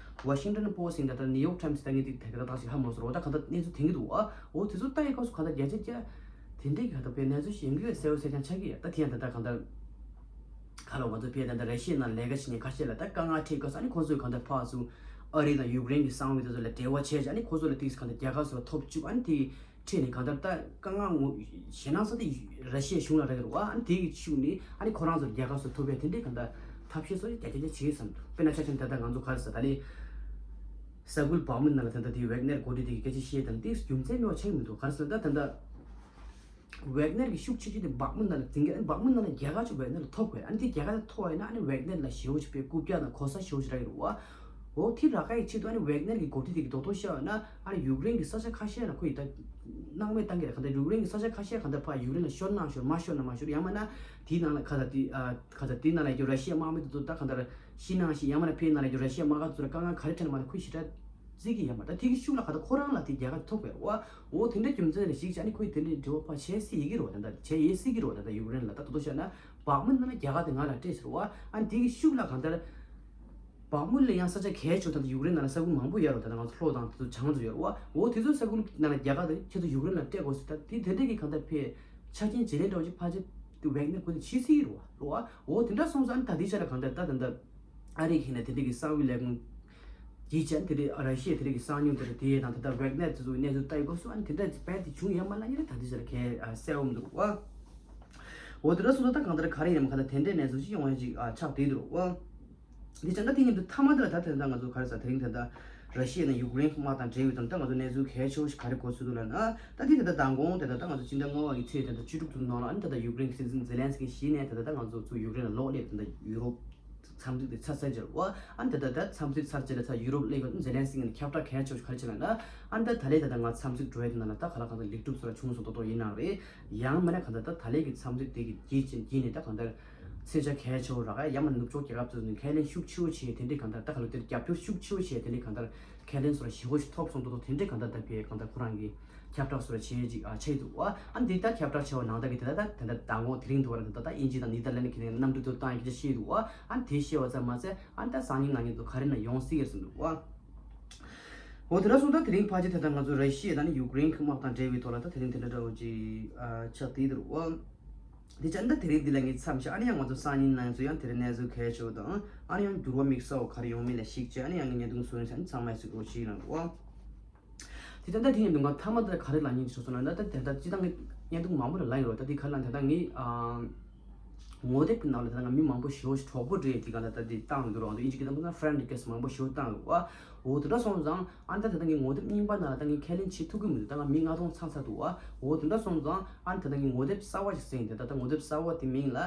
ཝ་ཤིང་ཏོན་པོ་སི་ཡིན་ད་ལྟ་ནིའུ་ཡོག་ཊའིམ་སི་ད་ངས་དེ་དེ་ག་ད་ཏག་ཞིག་ཧ་མ་སོང་རོགས། ད་གང་ལྟར་གནས་ཚུལ་ཐོན་གྱི་འདུག་བ། འོ་དེ་ཚོ་ལྟ་ཡི་སྐབས་སུ་གང་ལྟར་བརྒྱ་ཆ་བརྒྱ། དེ་འདྲའི་གི་ད་ལྟ་བའི་གནས་ཚུལ་ཞིག་ཡིན་གྱི་གསལ་པོ་གསལ་རྐྱང་ཆགས་ཀྱི་ཡོད། ད་དེ་ཡང་ད་ལྟ་གང་ལྟར་ཁ་ལོ་ང་ཚོ་ཕེ་ད་ལྟ་ར་ཤི་ཡའི་ནང་ལས་ཀ་བྱེད་མཁན་ཁ་ཤས་ལ་ད་དཀའ་ངལ་འཕྲད་སྐབས་སུ་ཨ་ནི་ཁོ་ཚོས་གང་ལྟར་ཕར་ཚུར་ཨ་རི་དང་ཡུཀ་རེན་གྱི་གསང་བའི་དེ་ཚོ་ལ་འབྲེལ་བ་བྱས་ཀྱི་ཨ་ནི་ཁོ་ཚོ་ལ་ཏིག་གང་ལྟར་རྒྱལ་ཁ་སོགས་ཐོབ་བཅུག་ཨ་ནི་དེ་འཕྲད་ནས་གང་ལྟར་ད་དཀའ་ངལ་ངོ་ཞེད་སྣང་ས་དེ་ར་ཤི་ཡའི་གཞུང་ལ་རག་གི་རེད་བ། ཨ་ནི་དེ་གི་ཤུགས་ནས་ཨ་ནི་ཁོ་རང་ཚོར་རྒྱལ་ཁ་སོགས་ཐོབ་ཡ་དེ་འདྲའི་གང་ལྟར་ ཐབས་ཤེས་སོགས་རྒྱ་སྐྱེད་བྱེད་བསམ་འདུག་དཔེར་ན་ཆ་བཞག་ན་ད་ལྟ་ང་ཚོ་ག་རེ་ཟེར་ད་ལས་ས་ཁུལ་བག་མུན་ནང་ལ་ད་ལྟ་དེ་ཝེག་ནེར་འགོ་ཁྲིད་དེ་གི་སྐད་ཆ་བཤད་དང་དེ་རྒྱུ་མཚན་མེད་པ་ཆགས་མི་འདུག་ག་རེ་ཟེར་ན་ད་ད་ལྟ། ཝེག་ནེར་གྱི་ཤུགས་ཆེ་ཤོས་དེ་བག་མུན་ནང་ལ་འཛིན་གྱི་ཨ་ནི་བག་མུན་ནང་ལ་རྒྱལ་ཁ་ཅིག་ཝེག་ནེར་ལ་ཐོབ་དགོས། ཨ་ནི་དེ་རྒྱལ་ཁ་དེ་ཐོབ་པ་ཡིན་ན་ཨ་ནི་ཝེག་ནེར་ལ་ཞེ་པོ་ཅིག་པའི་རྐུབ་བཀྱག་དང་གོ་ས་ཞེ་པོ་ཅིག་རག་གི་རེད་བ། འོ་དེ་རག་ག་ཡི་ཆེད་དུ་ཨ་ནི་ཝེག་ནེར་གྱི་འགོ་ཁྲིད་དེ་གི་རྡོག་རྡོག་བཤད་པ་ན་ཨ་ནི་ཡུཀ་རེན་གྱི་ས་ཆ་ཁ་ཤས་ན་ཁོ་ཡི་ད་སྣང་མེད་བཏང་གི་རེད། ག་འདྲ་ཡུཀ་རེན་གྱི་ས་ཆ་ཁ་ཤས་ག་འདྲ་ཕར་ཡུཀ་རེན་ལ་ཤོར་ན་ཤོར་མ་ཤོར་ན་མ་ཤོར་ཡང་མིན་ན་དེའི་ནང་ལ་ག་ད་དེ་ཨ་ག་ད་དེའི་ནང་ལ་ཡོད་ར་ཤི་ཡའི་དམག་མི་དེ་ཚོ་ད་ག་འདྲ་ཤི་ན་ཤི་ཡང་མིན་ན་ཕའི་ནང་ལ་ཡོད་ར་ཤི་ཡའི་དམག་སྒར་ཚོ་ལ་དཀའ་ངལ་ག་རེ་འཕྲད་ན་མ་ན་ཁོ་ཞེ་དྲག་བརྩི་གི་ཡོད་མ་རེད། ད་དེ་གི་ཤུགས་ལ་ག་ད་ཁོ་རང་ལ་དེ་རྒྱལ་ཁ་ཐོབ་པའི་རེད་བ། འོ་དེ་འདྲ་རྒྱུ་མཚན་ལ་གཞིགས་བྱས་ཨ་ནི་ཁོས་དེ་འདྲའི་འབྲེལ་བ་ཕར་བྱས་སྲིད་ཡི་གི་རེད་བ། ད་ལྟ་བྱས་ཡས་སྲིད་ཀྱི་རེད་བ། ད་ལྟ་ཡུཀ་རེན་ལ་ད་ད་དུང་བཤད་ན་བག་མུན་ནང་ལ་རྒྱལ་ཁ་དེ་ང་ལ་སྤྲད་ཟེར་བ། ཨ་ནི་དེ་གི་ཤུགས་ལ་གང་ལྟར་བག་མུན་ལ་ཡང་ས་ཆ་གལ་ཆེ་བ་ད་ལྟ་ཡུཀ་རེན་ནང་ལ་ས་ཁུལ་མང་པོ་ཡོད་རེད་བ། ད་ལྟ་ང་ཚོ་ལྷོ་དང་དེ་ཚོ་བྱང་ཚོ་ཡོད་རེད་བ། འོ་དེ་ཚོ་ས་ཁུལ་ནང་ལ་རྒྱལ་ཁ་དེ་ཁྱེད་ཚོ་ཡུཀ་རེན་ལ་སྤྲད་དགོས་ཟེར། ད་དེ་དེ་འདྲ་གི་གང་ལྟར་ཕར་ཆ་རྐྱེན་བརྗེ་ལེན་འདྲ་བོ་ཅིག་ཕར་ཆེ་དེ་ཝེག་ནེར་ཁོ་དེ་བྱེད་སྲིད་ཀྱི་རེད་བ། རེད་བ། འོ་དེ་འདྲ་སོང་ཙང་ཨ་ནི་ད་དེའི་ཆ་ལ་གང་ལྟར་ད་ད་ལྟ་ཨ་རི་གི་ནས་དེ་འདྲ་གི་གསང་བའི་ལས་ཁུངས་ཀྱིས་ཀྱང་དེ་འདྲའི་ར་ཤི་ཡ་དེ་འདྲ་གི་གསང་མྱུལ་དེ་འདྲ་དེ་དང་ད་ལྟ་ཝེག་ནེར་དེ་ཚོའི་གནས་ཚུལ་ལྟ་ཡི་སྐབས་སུ་ཨ་ནི་དེ་འདྲ་རྦད་དེ་བྱུང་ཡོད་མ་ལ་ཡིན་ན་ད་དེ་ཚོ་ལ་གལ་གསལ་བོ་མི་འདུག་བ། འོ་དེ་འདྲ་སོང་ཙང་ད་གང་ལྟར་ག་རེ་ཡིན་ནམ་ག་ད་དེ་འདྲའི་གནས་ཚུལ་ཞིག་ཡོང་ཡ་ཅིག་ཆགས་བསྡད་འདུག་བ། དེ་ཙང་ད་དེ་ཉིན་དུ་མཐའ་མ་དེ་ལ་ད་དེ་ད་ང་ཚོ་ག་རེ་ཟ་དེ་རིང་དེ་ད་ར་ཤི་ཡ་ནས་ཡུཀ་རེན་དམག་དང་འབྲེལ་བའི་དོན་ད་ང་ཚོ་གནས་ཚུལ་གལ་ཆེ་བོ་ཞིག་ག་རེ་གོ་ཚུལ་འདུག་ལབ་ན་ད་དེ་དེ་ད་མདང་དགོང་དེ་ད་ད་ང་ཚོ་སྤྱི་ཟླ་ལྔ་བ་ཡི་ཚེས་དེ་ད་བཅུ་དྲུག་ཏུ་ནང་ལ་ཨ་ནི་ད་ད་ཡུཀ་རེན་གྱི་སྲིད་འཛིན་ཛེ་ལན་སི་ཀི་གཞི་ནས་དེ་ད་ད་ང་ཚོ་ཚུར་ཡུཀ་རེན་ལ་ལོག་སླེབས་དེ་ད་ཡུ་རོབ་འཚམས་གཟིགས་དེ་ཚར་ཚར་རྒྱུ་རེད་བ། ཨ་ནི་ད་ལྟ་ད་འཚམས་གཟིགས་ཚར་རྗེས་ལ་ཚ་ཡུ་རོབ་སླེབས་པ་ཛེ་ལན་སི་ཀི་ནས་ཁྱབ་བསྒྲགས་གལ་ཆེ་བ་ཞིག་ག་རེ་བྱས་ན་ད་ཨ་ནི་ད་ད་ལས་ད་ལྟ་ང་འཚམས་གཟིགས་འགྲོ་ཡ་དེ་ནང་ལ་ད་ག་ལ་གང་ལྟར་ལེགས་གྲུབ་སོགས་ལ་བྱུང་སོང་ཏོག་ཏོག་ཡིན་ནའང་རེད། ཡང་མིན་ན་གང་ལྟར་ད་ད་ལས་ཀྱི་འཚམས་གཟིགས་དེ་གི་རྗེས་ཅན་རྗེས་ནས་ད་གང་ལྟར་མཚོན་ཆ་གལ་ཆེ་བོ་རག་ཡ་ཡང་མིན་ན་ནུབ་ཕྱོགས་རྒྱལ་ཁབ་ཚོ་ནས་ཁས་ལེན་ཤུགས་ཆེ་བོ་བྱས་དེ་འདྲའི་གང་ལྟར་ད་ག་ལ་དེར་རྒྱབ་སྐྱོར་ཤུགས་ཆེ་བོ་བྱས་དེ་འདྲའི་གང་ལྟར་ཁས་ལེན་སོགས་ལ་ཞེ་བོ་ཞིག་ཐོབ་སོང་ཏོག་ཏོག་དེ་འདྲའི་གང་ལྟར་ད་ཕའི་གང་ལྟར་ཁོ་རང་གི་ཁྱབ་བསྒྲགས་སོགས་ལ་བྱས་ཅིག་ཨ་ཆེ་འདུག་བ། ཨ་འདི་ལྟར་ཁྱབ་བསྒྲགས་ཆེ་བ་ནང་ལྟར་གྱི་དེ་ལྟར་ད་དེ་འདྲ་མདང་དགོང་དེ་རིང་དུ་བར་ད་ལྟ་དབྱིན་ཇི་དང་ནི་ཐར་ལན་གྱི་ནས་གནམ་གྲུ་དུ་བཏང་ཡག་ཅིག་བཤད་འདུག་བ། ཨ་དེ་བཤད་བ་ཙམ་མ་ཟད་ཨ་ད་སང་ཉིན་གནངས་ཉིན་དུ་ག་རེ་ན་ཡོང་སྲིད་ཡོད་ཟིན་འདུག་བ། འོ་དེ་འདྲ་སོང་ད་དེ་རིང་ཕལ་ཆེར་ད་ལྟ་ང་ཚོ་ར་ཤི་ཡ་དང་ནི་ཡུཀ་རེན་གྱི་དམག་དང་འབྲེལ་བའི་ཐོག་ལ་ད་དེ་རིང་དེ་འདྲ་འདྲ་བོ་ཅིག་ཨ་ཆགས་བསྡད་འདུག་བ། དེ་ཙང་ད་དེ་རིང་འདི་ལ་ངས་མཚམས་བཞག་ཨ་ནི་ཡང་ང་ཚོ་སང་ཉིན་གནངས་ཚོ་ཡང་དེ་རིང་གནས་ཚུལ་གལ་ཆེ་བ་དང་ཨ་ནི་ཡང་འགྱུར་བ་དམིགས་བསལ་བ་ག་རེ་ཡོང་མིན་ལ་གཞིགས་བྱས་ཨ་ནི་ཡང་ངས་བརྙན་ཐུང་བཟོས་ནས་ཨ་ནི་ཚང་མས་གཟིགས་རོགས་བྱེད་གནང་རོགས། དེ་ལྟར་ད་དེ་ཡིན་དུས་ང་མཐའ་མ་དེ་ག་རེ་ལབ་སྙིང་རྗེ་སོང་ན་ད་དེ་ལྟར་སྤྱི་བཏང་གི་བརྙན་ཐུང་མང་པོ་ལ་ལབ་ཡོད་རེད། ད་དེ་ག་རེ་ལབ་ན་ད་ལྟ་ངས་ཨ་ངོ་དེབ་ཀྱི་ནང་ལ་ད་ལྟ་ང་མི་མང་པོ་ཞེ་པོ་ཞིག་གྲོགས་པོ་འདྲ་ཡི་དེ་ག་ལ་ད་དེ་བཏང་ཡོད་རེད། ཨ་ནི་དབྱིན་ཇི་སྐད་ད་ལྟ་ང་friend request་མང་པོ་ཞེ་པོ་བཏང་ཡོད་བ། འོ་དེ་འདྲ་སོང་ཙང་ཨ་ནི་ད་ད་ལྟ་ངའི་ངོ་དེབ་རྙིང་པ་ནང་ལ་ད་ངས་ཁས་ལེན་བྱེད་ཐུབ་ཀྱི་མི་འདུག་ད་ང་མི་ལྔ་སྟོང་ཚང་ཚར་འདུག་བ། འོ་དེ་འདྲ་སོང་ཙང་ཨ་ནི་ད་ལྟ་ངའི་ངོ་དེབ་གསར་བ་ཞིག་བཟོས་ཡིན། དེ་ད་ལྟ་ངོ་དེབ་གསར་བ་དེ་མིང་ལ་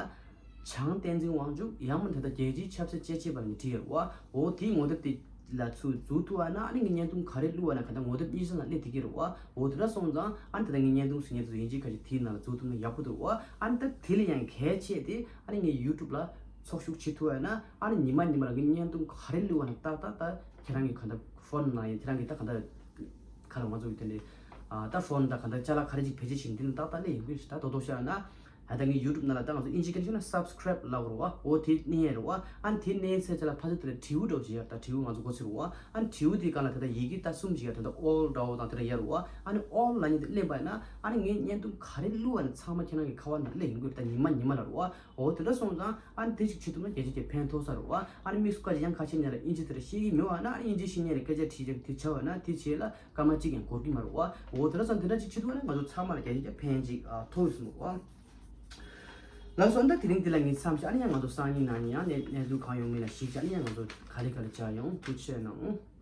བྱང་བསྟན་འཛིན་དབང་ཕྱུག་ཡང་མིན་ད་ལྟ་རྒྱལ་སྤྱིའི་ཆབ་སྲིད་དཔྱད་ཆས་པ་ནས་བྲིས་ཡོད་རེད་བ། འོ་དེའི་ངོ་དེབ་དེ་ལ་ཚུར་འཛུལ་ཐུབ་པ་ན་ཨ་ནི་ངས་བརྙན་ཐུང་ག་རེ་བླུགས་པ་ན་ག་ད་ངོ་དེབ་གཉིས་ཆ་ནང་སླེབས་བསྡད་ཀྱི་རེད་བ། འོ་དེ་འདྲ་སོང་ཙང་ཨ་ནི་ད་ལྟ་ངས་བརྙན་ཐུང་ཟིན་ངས་ཚུར་དབྱིན་ཇིའི་ཁ་ཆེ་དེའི་ནང་ལ་འཛུལ་ཐུབ་ན་ཡག་པོ་འདུག་བ། ཨ་ནི་ད་དེ་ལས་ཡང་གལ་ཆེ་དེ་ཨ་ནི་ངས་ཡུ་ཊུབ་ལ་ཚོགས་ཞུགས་བྱེད་ཐུབ་པ་ན་ཨ་ནི་ཉི་མ་ཉི་མ་རང་གི་བརྙན་ཐུང་ག་རེ་བླུགས་པ་ན་ཏག་ཏག་ད་ཁྱེད་རང་གི་ག་ད་ཕོན་ནང་ཡིན་ཁྱེད་རང་གི་ད་ག་ད་ཁ་ལ་ང་ཚོ་གི་དེ་འདྲའི་ཨ་ད་ཕོན་ད་ག་ད་ཅ་ལག་ག་རེ་ཅིག་བེད་སྤྱོད་བྱེད་འདི་ནི་ཏག་ཏག་སླེབས་ཡོང་གི་རེད་ད། དོ་དོ་བཤད་ན། ད་ལྟ་ངའི་ཡུ་ཊུབ་ནང་ལ་ད་ང་ཚོ་དབྱིན་ཇི་སྐད་ཤོད་ན་སབ་སི་ཀ་རེབ་ལབ་རེད་བ། འོ་དེ་མནན་ཡས་རེད་བ། ཨ་ནི་དེ་མནན་ཚར་རྗེས་ལ་ཕ་ཚོ་དེ་ལ་བྲིས་འབུལ་འདྲ་བོ་ཅིག་ཡོད་རེད། ད་བྲིས་འབུལ་ང་ཚོ་འགོ་ཚུགས་རེད་བ། ཨ་ནི་བྲིས་འབུལ་དེའི་སྒང་ལ་ད་ལྟ་ཡི་གེ་ད་གསུམ་ཅིག་ཡོད་རེད། ད་ལྟ་ཨོལ་འདྲ་བོ་དང་དེ་འདྲ་ཡོད་རེད་བ། ཨ་ནི་ཨོལ་ལབ་མཁན་དེ་གླེང་པ་ཡིན་ན་ཨ་ནི་ངའི་བརྙན་ཐུང་ག་རེ་བླུགས་པ་ན་ཚང་མ་ཁྱེད་རང་གི་ཁ་པར་ནང་སླེབས་ཡོང་གི་རེད། ད་ཉི་མ་ཉི་མ་ལ་རེད་བ། འོ་དེ་འདྲ་སོང་ཙང་ཨ་ནི་དེ་ཅིག་བྱེད་ཐུབ་ན་རྒྱལ་སྤྱིའི་ཕན་ཐོགས་ས་རེད་བ། ཨ་ནི་མི་སུ་ཁ་ཅིག་ཡང་ཁ་ཤས་ཉིད་ལ་དབྱིན་ཇི་དེ་འདྲ་ཤེས་ཀྱི་མེད་བ་ན་ཨ་ནི་དབྱིན་ཇི་ཤེས་མཁན་ལ་སྐད་ཆ་དྲིས་ཅིག་དེ་བྱ་བ་ན་དེ་བྱས་ལ་སྐར་མ་གཅིག་ཡང་འགོར་གྱི་མ་རེད་བ། འོ་དེ་འདྲ་སོང་དེ་འདྲ་ཅིག་བྱེད་ཐུབ་ན་ང་ཚོ་ཚང་མ་ལ་རྒྱལ་སྤྱིའི་ཕན་ཅིག་ཐོགས་ཡོད་སྲིད་མོད་བ། ལགས་སོ། ད་དེ་རིང་འདི་ལ་ངས་མཚམས་བཞག་ཨ་ནི་ཡང་ང་ཚོ་སང་ཉིན་གནངས་ཉིན་ཡང་གནས་གནས་ཚུལ་གང་ཡོང་མིན་ལ་གཞིགས་བྱས་ཨ་ནི་ཡང་ང་ཚོ་ག་ལེ་ག་ལེ་བྱ་ཡོང་། ཐུགས་རྗེ་གནང་།